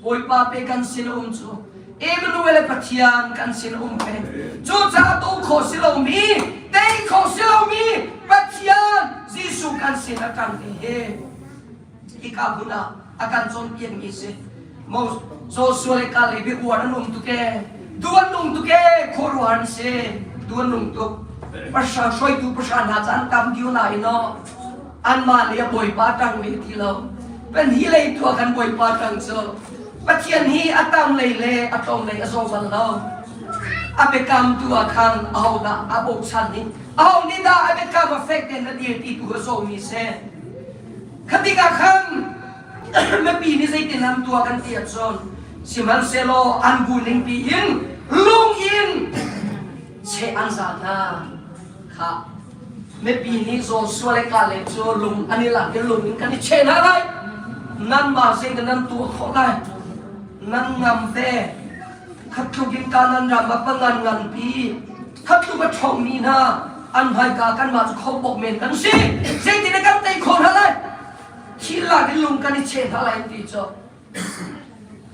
Bawipa pe kan sin um cu Emmanuel Pathian kan sin um peng. Cucaah do khawh si lomi, tei khawh si lomi Pathian Jesuh kan sin a ṭang ti hi hika hmun ah a kan cawnpiakmi si. Joshua le Caleb hi uar an um tuk ee. Du an nung tuk ee, khuaruahar an si. Du an nung tuk. Pasha hruaitu pasha hna cu an tam dio nain no anmah le a bawipa ṭang ve ti lo. Pan hi lei tu ah kan bawipa ṭang cu Pathian hi a tam lei le a tlawm lei a zaw bal lo. A biakam tu ah khan ahodah a bochan i aho nih dah a biakam a fek tein a dir ti tu a zawmi si. Khatik ah khan mipi nih zeitin an tuah kan ti ahcun sihmanhsehlaw an bu ningpi in lung in cheh an za hna kha mipi nih Joshua le Caleb cu lung an i lak i lung in kan i cheh hna lai nanmah zeidah nan tuah khawh lai nan ngam ve khat tluk in Kanaan ram ah pangan nganpi khat tluk a ṭhawngmi hna. An hmaika kanmah cu khopbok men kan si. Zeitin kan tei khawh hna lai? Thil lak in lung kan i cheh hna lai ti cu.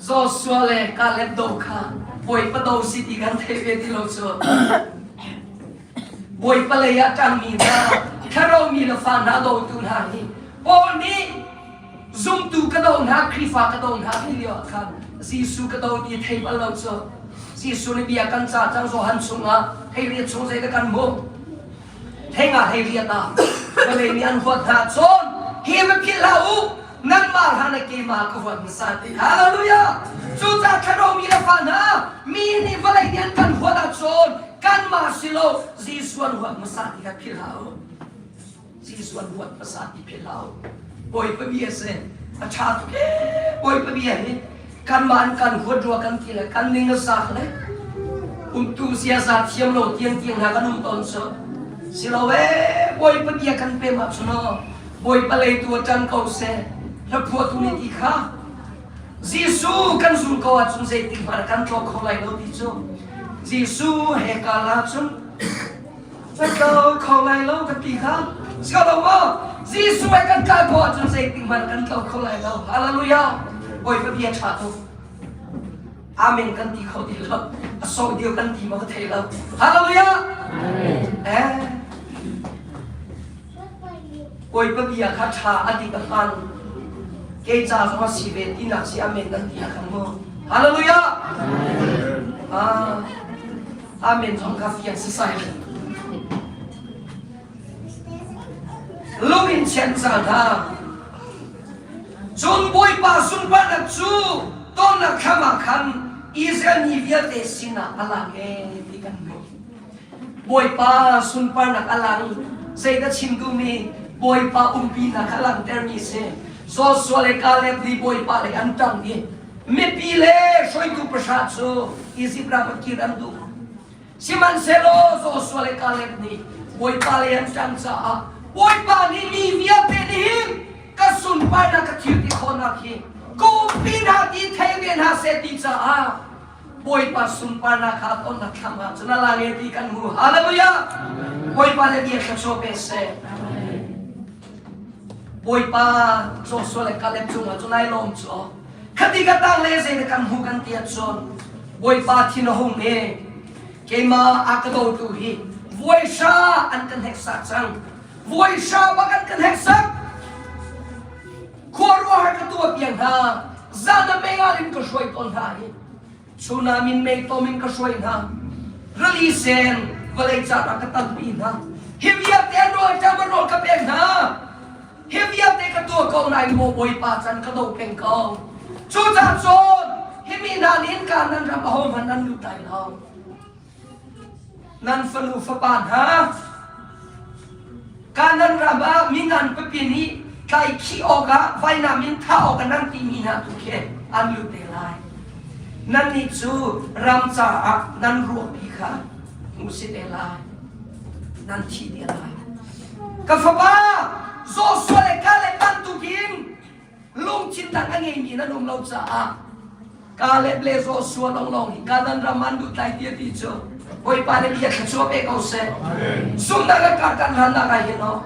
Joshua le Caleb do kha Bawipa do si ti kan theih ve ti lo cu. Bawipa lei ah ṭangmi hna, thlarau mi le fa hna dotu hna hi Paul nih zumtu ka do hna, Khrihfa ka do hna ti lio ah khan Jesuh ka do ti thei bal lo cu. Jesuh nih bia kan ca cang Johan chungah hei riat chung zei dah kan hmuh? Hei nga hei riat ah vawlei nih an huat hna cun hi va philh hlah u nanmah hlan ah keimah ka huat hmasa ti. Hallelujah! Cucaah thlarau mi le fa hna mi nih vawlei nih an kan huat ahcun kanmah si lo Jesuh an huat hmasa ti kha philh hlah u. Jesuh an huat hmasa ti philh hlah u. Bawipa bia si a ṭha tuk ee Bawipa bia hi kanmah an kan huat rua kan ti le kan ning a zak le umtu ziaza thiam lo tiang tiang hna kan um tawn cu si lo ee Bawipa bia kan pem ahcun aw Bawipa lei tu a ṭan ko seh hlaphuahtu nih ti kha Jesuh kan zul ko ahcun zeitik hmanh kan tlo kho lai lo ti cu Jesuh he kal ahcun kan tlo kho lai lo kan ti kha si ko lo maw Jesuh he kan kal ko ahcun zeitik hmanh kan tlo kho lai lo hallelujah Bawipa bia ṭha tuk Amen kan ti kho ti lo a sawh dio kan ti maw ka thei lo hallelujah eh Bawipa bia kha ṭha a ti ka hman. Kei ca zong a si ve tinak si amen nan ti khan mu. Hallelujah! Ah, amen zong kha fiang sisai. Lung in chian ca hna. Cun Bawipa sunparnak cu tonnak thlam ah khan Israel mi vialte sinah a lang e ti kan hmuh. Bawipa sunparnak a lang. Zeidah chim duhmi Bawipa umpinak a langhtermi si. Joshua le Caleb nih Bawipa lei an ṭang i mipi le hruaitu pahra cu Izipt ram ah kir an duh. Sihmanhsehlaw Joshua le Caleb nih Bawipa lei an ṭang caah Bawipa nih mi vialte nih hin ka sunparnak ka thil ti khawhnak hi ka umpi hna ti thei ve hna seh ti caah Bawipa sunparnak kha tonnak thlam ah cun a lang e ti kan hmu. Hallelujah! Bawipa le bia thluachuah pe seh. Bawipa Joshua le Caleb cungah cun ai lawm cu. Khati ka tang le zei kan hmu kan ti ahcun Bawipa thin a hung e. Keimah a ka dotu hi vuaisha an kan heksak cang. Vuaisha bak an kan heksak. Khuaruahhar ka tuah piak hna. Zan ah meingal in ka hruai tawn hna i chun ah minmei tom in ka hruai hna. Rili sen vawlei car ah ka tanpi hna. Hi vialte an rawl ṭam an rawl ka pek hna. Hi vialte ka tuah ko nain maw Bawipa can ka do peng ko. Cucaah cun hi mi hna nih innka nan ram ahohmanh nan lut lai lo. Nan fanu fapa hna, Kanaan ram ah mingan pipi nih tlaihkhih awkah vainam in thah awkah nan timi hna tu khi an lut te lai. Nannih cu ram caah nan ruahpi kha hmu si te lai. Nan thi te lai. Ka fapa, Joshua le Caleb bantukin lungthin dang a ngeimi nan um lo caah Caleb le Joshua lawnglawng hi Canaan ram an lut lai ti a ti cu Bawipa nih bia thluachuah pe ko seh. Sumnak le karkan hlannak ah hin oh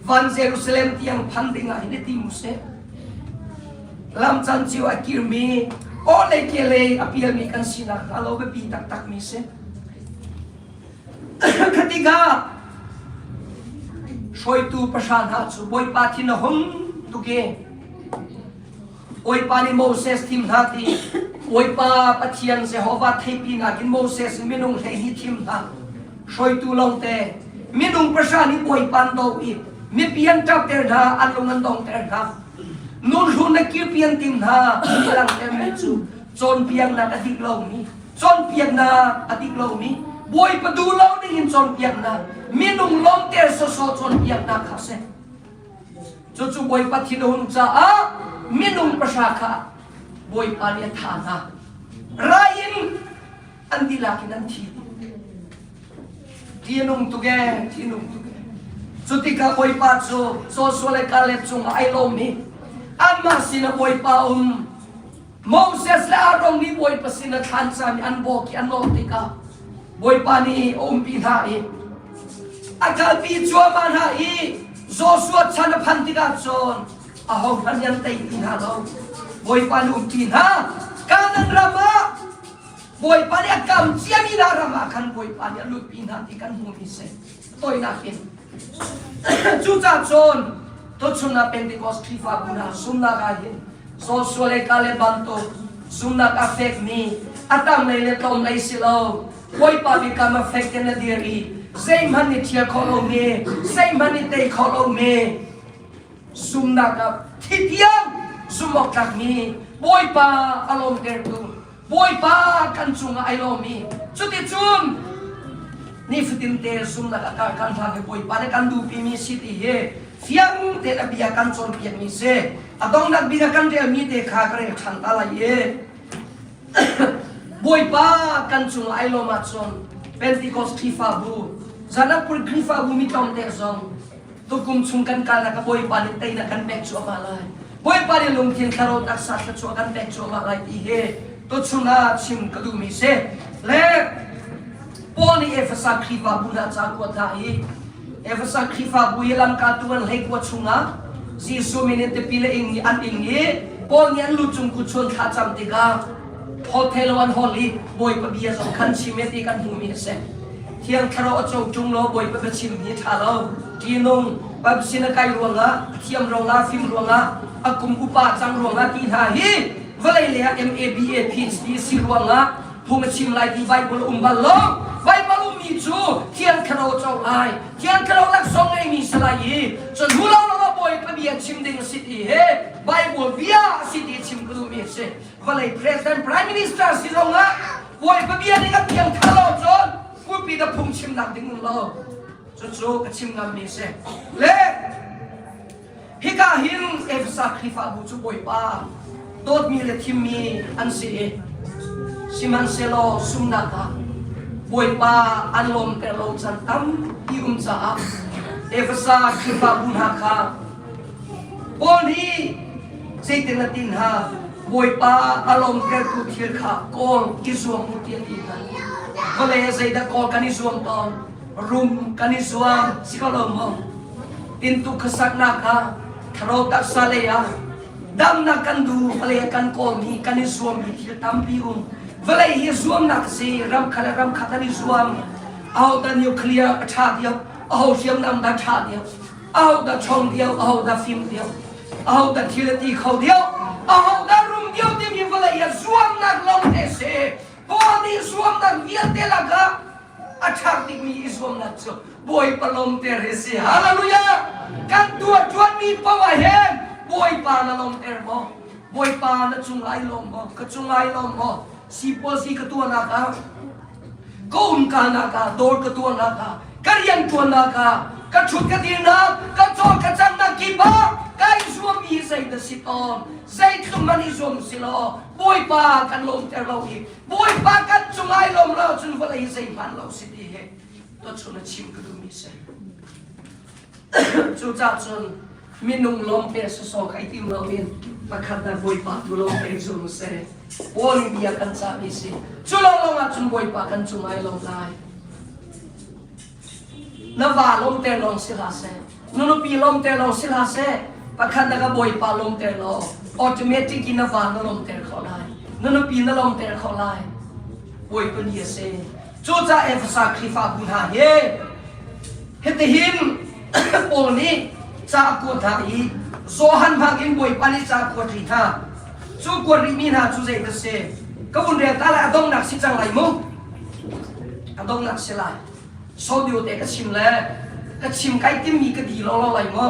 van Jerusalem tiang phan ding ah hin i tim usih. Lam can cio a kirmi aw le ke lei a pialmi kan sinak hnga lo biapi taktakmi si. Khatikah hruaitu pahra hna cu Bawipa thin a hung tuk i Bawipa nih Moses thim hna ti Bawipa Pathian Jehovah theipi nakin Moses minung 12 thim hna hruaitu lawngte minung pahra nih Bawipa an do i mipi an ṭapter hna an lung an dongter hna nunhlun le kirpi an tim hna ti langhtermi cu cawnpiaknak a dik lomi cawnpiaknak a dik lomi Bawipa duh lo ding in cawnpiaknak minung lawmter sawsawh cawnpiaknak kha a si cucu Bawipa thinhun caah minung pahra kha Bawipa nih a thah hna rai in an dihlak in an thi Ṭihnung tuk ee, ṭihnung tuk ee. Cu tikah Bawipa cu Joshua le Caleb cungah ai lawm i anmah sinah Bawipa um. Moses le Aaron nih Bawipa sinah thlan cam i an bawk i an lawm tikah Bawipa nih a umpi hna i. A kalpi cuahmah hna i Joshua chan a phan tikah cun ahohmanh nih an tei ti hna lo. Bawipa nih umpi hna. Kanaan ram ah Bawipa nih a kam ciami hna ram ah khan Bawipa nih a lutpi hna ti kan hmuhmi si. Toinak in. Cucaah cun tuchun ah Pentecost Khrihfabu hna zumnak ah hin Joshua le Caleb bantuk zumnak a fekmi a tanglei le tlawmlei si lo Bawipa biakam a fek in a dir i zeihmanh nih ṭhial khawh lomi zeihmanh nih tei khawh lomi zumnak ah thi tiang zumh awk tlakmi Bawipa a lawmtertu Bawipa kan cungah ai lawm i cuticun nifatin te zumnak a kar kan hlang i Bawipa nih kan duhpimi si ti hi fiang tein a bia kan cawnpiakmi si. A donghnak bik ah kan relmi te kha ka rel ṭhan ta lai i Bawipa kan cungah ai lawm ahcun Pentecost Khrihfabu, Zanakpur Khrihfabu mi tlawmte zong tukum chung kan kalnak ah Bawipa nih teinak kan pek cuahmah lai. Bawipa nih lungthin thlarau taksa thluachuah kan pek cuahmah lai ti hi tuchun ah chim ka duhmi si. Le Paul nih Efesa Khrihfabu hna ca kuat hna i Efesa Khrihfabu i lamkaltu an hleikua chungah Jesuh min in tipil a ing i an ing i Paul nih an lu cung kutchuan thla cam tikah hotel an hol i Bawipa bia zong khan chim e ti kan hmuhmi a si. Thiang Thlarau a co ṭung law Bawipa biachim hi ṭha lo. Ṭihnung, Babsin a kai ruangah, a thiam ruangah, fim ruangah, a kum upa cang ruangah ti hna hi vawlei lei ah MA, BA, PhD si ruangah phung a chim lai ti Bible um bal lo. Bible ummi cu Thiang Thlarau co lai. Thiang Thlarau laksawng ngeimi si lai i cun hu lo lo Bawipa bia chim ding a si ti hi Bible bia a si ti chim ka duhmi a si. Vawlei President Prime Minister si zongah Bawipa bia nih kan thiang tha lo cun pulpit a phungchimnak ding um lo. Cucu ka chim ngammi si. Le hika hin Efesa Khrihfabu cu Bawipa dawtmi le thimmi an si i sihmanhsehlaw sumnak ah Bawipa an lawmter lo can tampi um caah Efesa Khrihfabu hna kha Paul nih zeitin a tin hna Bawipa a lawmtertu thil kha kawl i zuam u ti a ti hna. Vawlei ah zeidah kawl kan i zuam tawn? Rum kan i zuam si ko lo maw? Tintuk khuasaknak ah thlarau taksa lei ah damnak kan duh vawlei ah kan kawlmi kan i zuammi thil tampi um. Vawlei hi zuamnak si ram khat le ram khat an i zuam. Aho dah nuclear a ṭha deuh, aho hriamnam dah ṭha deuh, aho dah ṭhawng deuh, aho dah fim deuh. Ahodah thil a ti kho deuh? Ahodah rum deuh timi vawlei ah zuamnak lawng te si. Paul nih zuamnak vialte lakah a ṭhak bikmi i zuamnak cu Bawipa lawmter hi si. Hallelujah! Kan tuah ṭuanmi paoh ah hin Bawipa na lawmter maw? Bawipa na cung ai lawm maw? Ka cung ai lawm maw? Sipuazi ka tuahnak ah ka umkalnak ah dawr ka tuahnak ah ka rian ṭuannak ah ka ṭhut ka dirnak ka cawl ka cannak kip ah kai zuam i zei na si tawn zeitluk man i zuam si law Bawipa kan lawmter lo i Bawipa kan cung ai lawm lo cun vawlei zeihmanh lo si ti hi tuchun a chim ka duhmi si. Cucaah cun minung lawngte sawsawh kai tim loin pakhat na Bawipa tu lawngte zum seh. Paul bia kan cahmi si. Cu lawnglawng ah cun Bawipa kan cung ai lawm lai. Na va lawmter lawng si hlah seh. Na nupi lawmter lawng si hlah seh. Pakhat na ka Bawipa lawmter law automatic in na va na lawmter kho lai. Na nupi na lawmter kho lai. Bawipa ni a si. Cucaah Efesa Khrihfabu hna hi Hitihin Paul nih ca a kuat hna i Johan hmangin Bawipa nih ca a kuat rih hna. Cu kuat rihmi hna cu zei a si? Ka vun rel ta lai a donghnak si cang lai mu. A donghnak si lai. Sodio te ka chim le ka chim kai timmi ka di lo lo lai mu.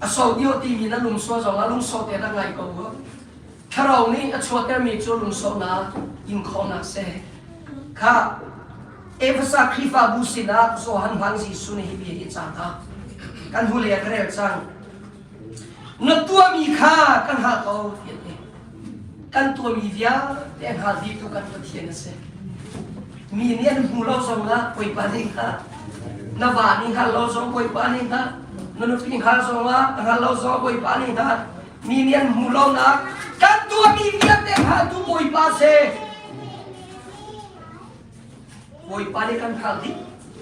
A sodio timi na lungso zong a lungso te na ngai ko mu. Thlarau nih a chuahtermi cu lungsaunak in khawhnak seh. Kha Efesa Khrihfabu sinah Johan hmang Jesuh nih hi bia hi cang ha. Kan hnulei ah ka rel cang. Na tuahmi kha kan hal ko ti ti. Kan tuahmi vialte a hngal dihtu kan Pathian a si. Mi nih an hmu lo zong ah Bawipa nih hngal. Na va nih hngal lo zong Bawipa nih hngal. Na nupi hngal zong ah hngal lo zong Bawipa nih hngal. Mi nih an hmuh lonak kan tuahmi vialte hngaltu Bawipa si. Bawipa nih kan hngal dih.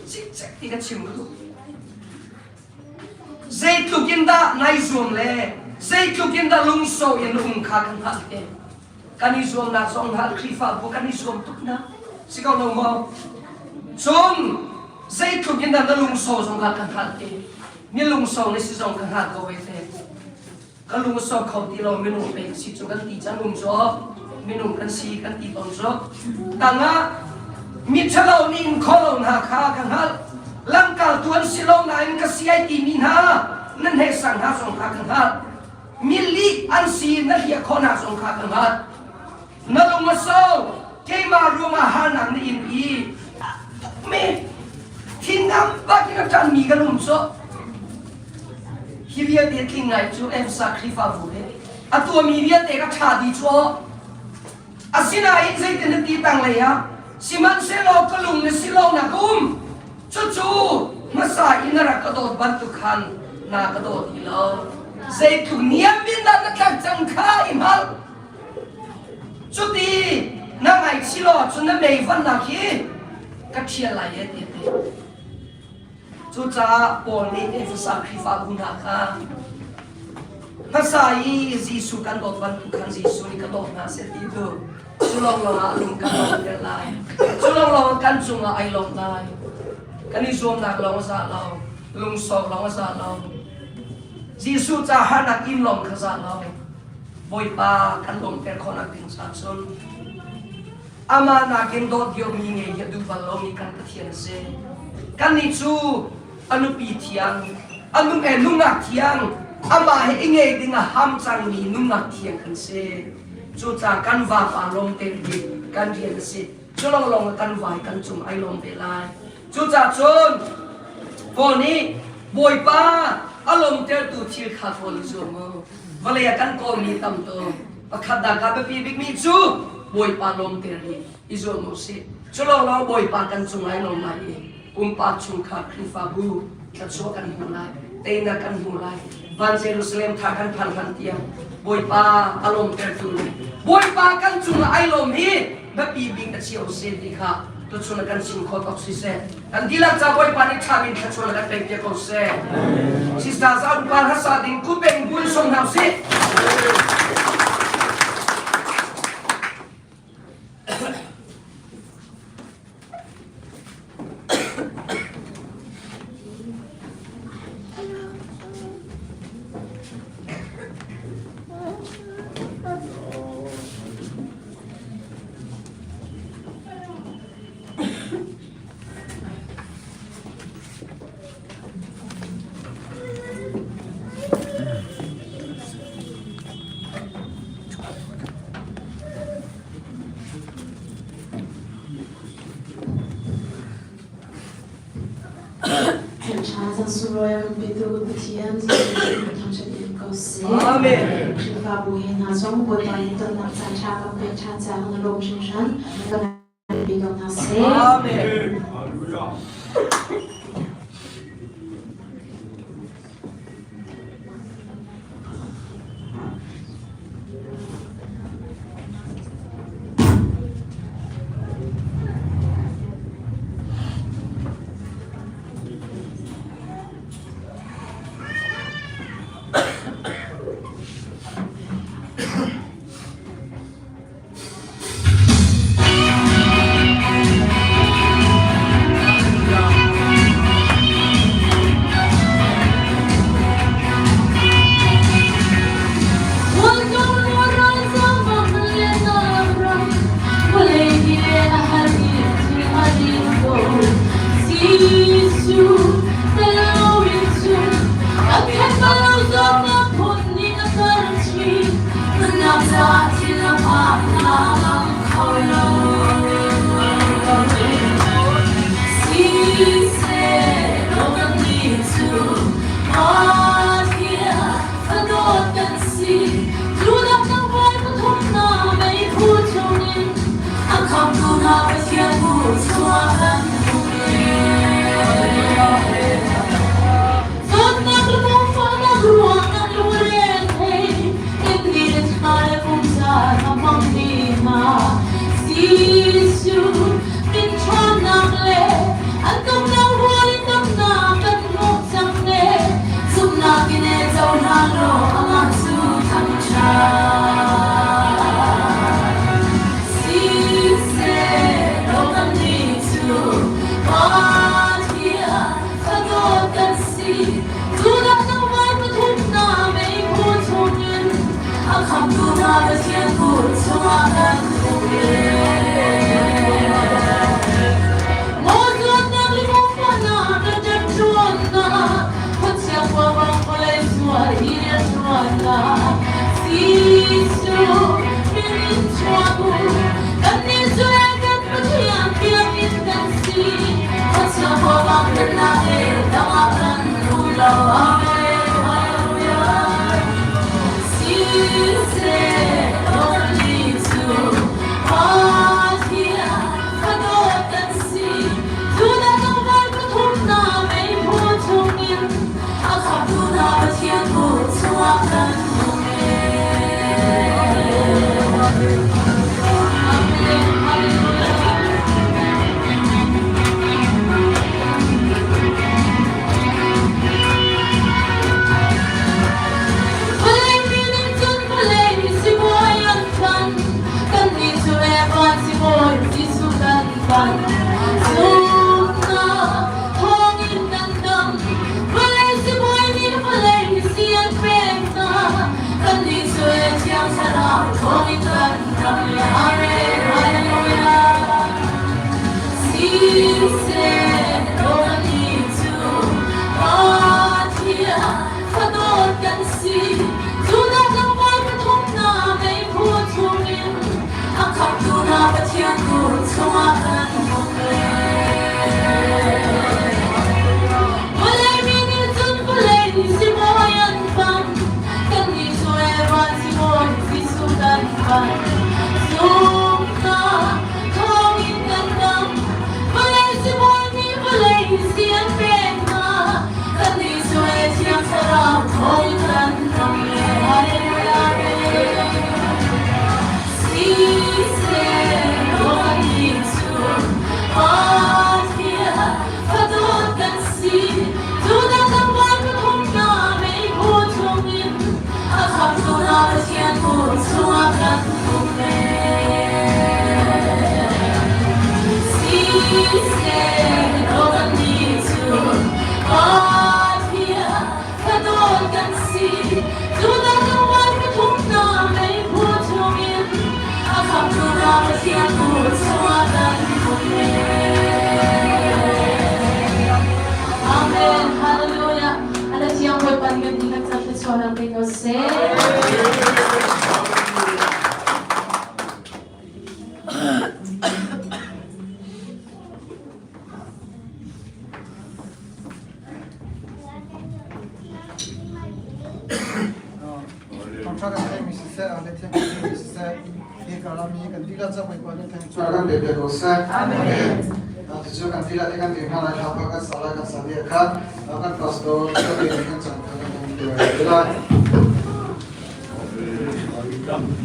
Cikcek ti ka chim ka duh. Zeitluk in dah nai zuam le zeitluk in dah lungso in na um kha kan hngalh te. Kan i zuamnak zong hngalh Khrihfabu kan i zuam tuk na si ko lo maw? Cun zeitluk in dah na lungso zong kha kan hngalh te. Mi lungso na si zong ka hngalh ko ve te. Ka lung a so kho ti lo minung pei ka si cu kan ti cang um cu minung kan si kan ti tawn cu. Tangah mi ṭhalo nih in kho lo hna kha ka hngalh. Lamkaltu an si lo nain ka si ai timi hna nan hneksak hna zong kha ka hngalh. Mi lih an si na hliah khawh hna zong kha ka hngalh. Na lung a so keimah ruangah harnak na in i me thinam bak in a ṭanmi kan um cu. Hi vialte tling ngai cu Efesa Khrihfabu he a tuahmi vialte ka ṭha dih cu Asinain zeitin na ti tanglei ah sihmanhsehlaw ka lung na si lo nak a um. Cucu hmasa i na rak ka dawt bantuk khan na ka daw ti lo. Zeitluk niam in dah na tlak cang kha i hngalh. Cuti na ngaihchih lo ahcun na mei vannak hi ka ṭhial lai e ti a ti. Cucaah Paul nih Efesa Khrihfabu hna kha hmasa i Jesuh kan dawt bantuk khan Jesuh nih ka dawt hna seh ti tu cu lawnglawng ah lung kan lawmter lai. Cu lawnglawng ah kan cungah ai lawm lai. Kan i zuamnak lawng a za lo, lungsau lawng a za lo. Jesuh ca harnak in lawng kha za lo. Bawipa kan lawmter khawhnak ding caah cun Amah nakin dawt diomi ngei hi a duh bal lomi kan Pathian a si. Kannih cu a nupi thiang, a nung eh nungak thiang, amah he i ngei ding a ham cangmi nungak thiang kan si. Cucaah kan vapa lawm te hi kan rian a si. Cu lawnglawng ah kan vai kan cung ai lawm ve lai. Cucaah cun Paul nih Bawipa a lawmtertu thil kha kawl i zuam u. Vawlei ah kan kawlmi tam tuk. Pakhat dah ka biapi bikmi cu Bawipa lawmter hi i zuam u sih. Cu lawnglawng Bawipa kan cung ai lawm lai i pumpak chungkhar Khrihfabu thluachuah kan hmu lai, teinak kan hmu lai. Van Jerusalem tha kan phan hlan tiang Bawipa a lawmtertu le Bawipa kan cungah ai lawm hi biapi bik a si o si ti kha tuchun kan chim khawh tawk siseh. Kan dihlak ca Bawipa nih ṭha in thluachuah kan pek piak ko seh. Sister Zaun Par hasa ding kupeng bun song hna usih. Amen. Khrihfabu he hna zong Bawipa nih tonnak caan ṭha kan pek ṭhan caah kan i lawm hringhran. Amen. Amen. Hallelujah. Siseh kannih cu Pathian fadawt kan si. Judah tlangval pathumnak meiphu chungin a khamhtu hna Pathian kut chungah kan um Amen. Hallelujah. Vawlei mi nih cun vawlei sibawi an phan. Kannih cu le van sibawi Jesuh kan phan. Zumhnak thawngin kan dam. Vawlei sibawi nih vawlei si an pek hna. Kannih cu le Thiang Thlarau thawngin kan dam. Amen. Hallelujah. Siseh kannih cu Pathian fadawt kan si. Judah tlangval pathumnak meiphu chungin a khamhtu hna Pathian kut chungah kan um ve. Vawlei mi nih cun vawlei sibawi an pan, kannih cu le van sibawi Jesuh kan pan. Zumhnak thawngin kan dam, vawlei sibawi nih vawlei si an pek hna. Kannih cu le Thiang Thlarau thawngin kan dam le Hallelujah. Siseh kannih cu Pathian fadawt kan si. Judah tlangval pathumnak meiphu chungin a khamhtu hna Pathian kut chungah kan um ve. Siseh kannih cu Pathian fadawt kan si. Judah tlangval pathumnak meiphu chungin a khamhtu hna Pathian kut chungah kan um ve. Amen. Hallelujah. Ala thiang Bawipa nih kan dihlak ca thluachuahnak pe ko seh. Thawngṭha kan theihmi siseh, a le thiang kan theihmi siseh, hi ka ram hi kan dihlak ca Bawipa nih thluachuah kan pe piak ko seh. Amen. Cucu kan dihlak hi kan dir hna lai, hla kan sa lai, kan sa dih khan kan pastor ka pe kan chan kha kan um te lai.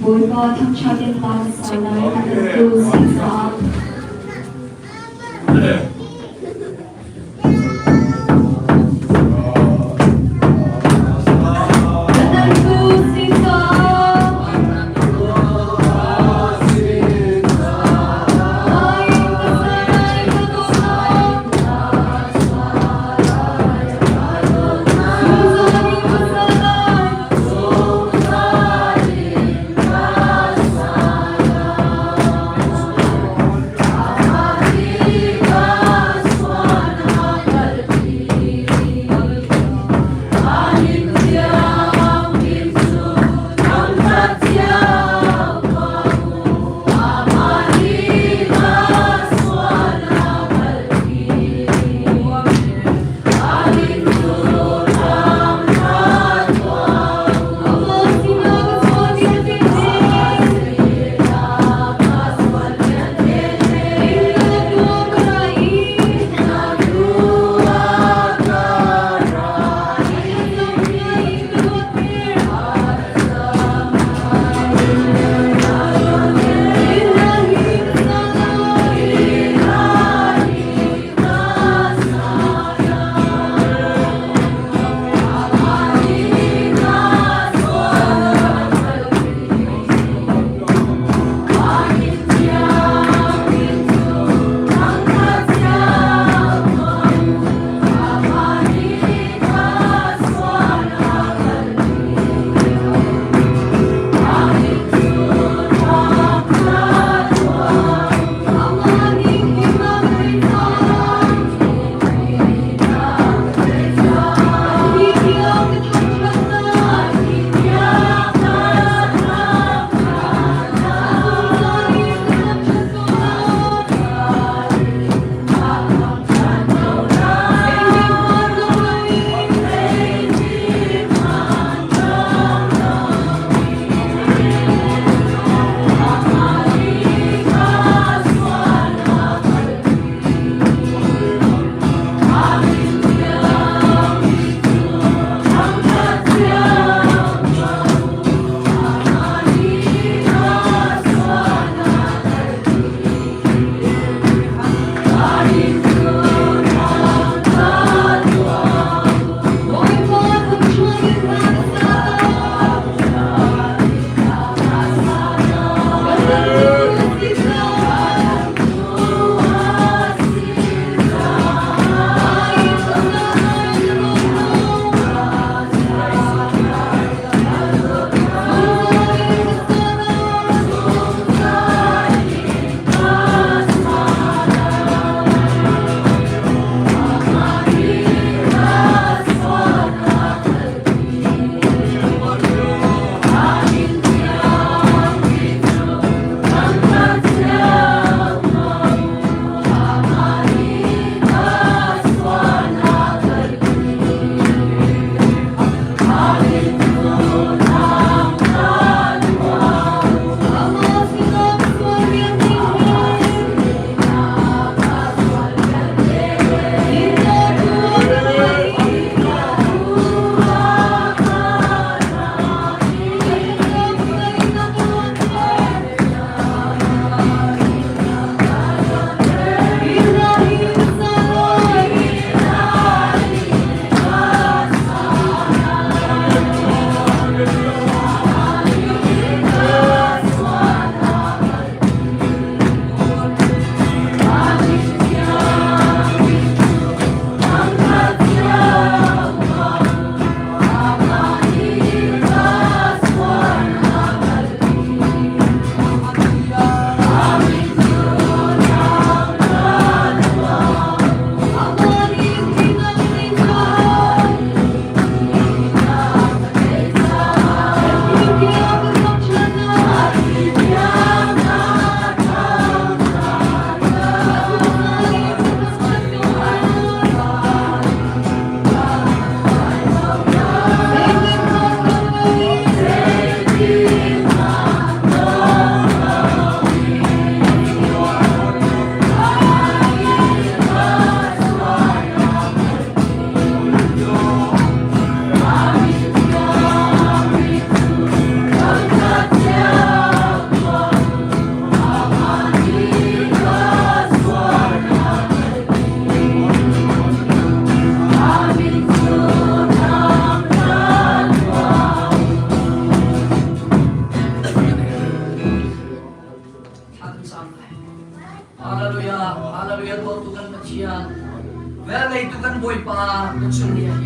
Bawipa thangṭhat in hla kan sa lai, a tu si caah.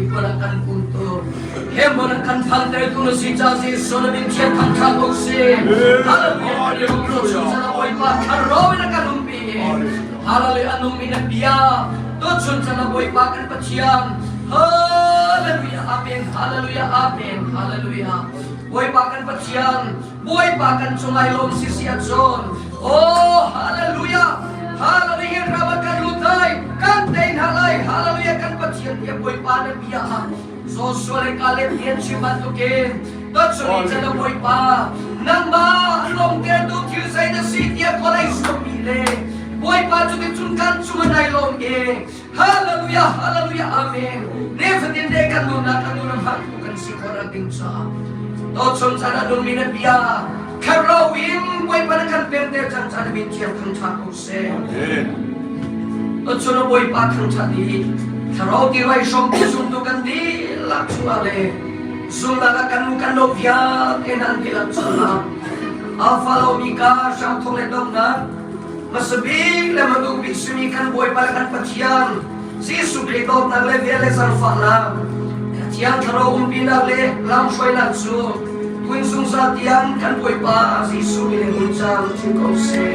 hmun ah kan kuntu he hmun ah kan phantertu na si ca Jesuh na min thiang thangṭhat ko sih. Hallelujah. Tuchun Bawipa thlarau in a kan umpi. Hallelujah. A nung in a bia. Tuchun chan Bawipa kan Pathian. Hallelujah. Amen. Hallelujah. Amen. Hallelujah. Bawipa kan Pathian. Bawipa kan cungai lawm si si ahcun. Oh, hallelujah. Hallelujah. Ram kan lut lai. Kan tei hna lai. Hallelujah. Kan Pathian bia Bawipa na bia ah Joshua le Caleb nih an chim bantukin Tuchun chan Bawipa nangmah lawmtertu thil zei na si tiah khualei suammi le Bawipa cu ticun kan cung an ai lawm i Hallelujah Hallelujah Amen nifatin te kan nunnak kan nun hmangtu kan si khawh ding caah Tuchun chan a nunmi na bia Kherlo in Bawipa na kan pemter cang caan min thiang thangṭhat ko seh. Tuchun Bawipa thangṭhat i thlarau ti vai hrawm ti zumtu kan dihlak chungah le zumnak ah kan nu kan lo vialte nan dihlak chungah Alpha le Omega hramthawk le donghnak hmasabik le hmanung bik simi kan Bawipa le kan Pathian Jesuh Khrih dawtnak le vel le zaangfahnak Thiang Thlarau umpinak le lamhruainak cu tuin zungzal tiang kan Bawipa Jesuh min in hun cang chin ko seh.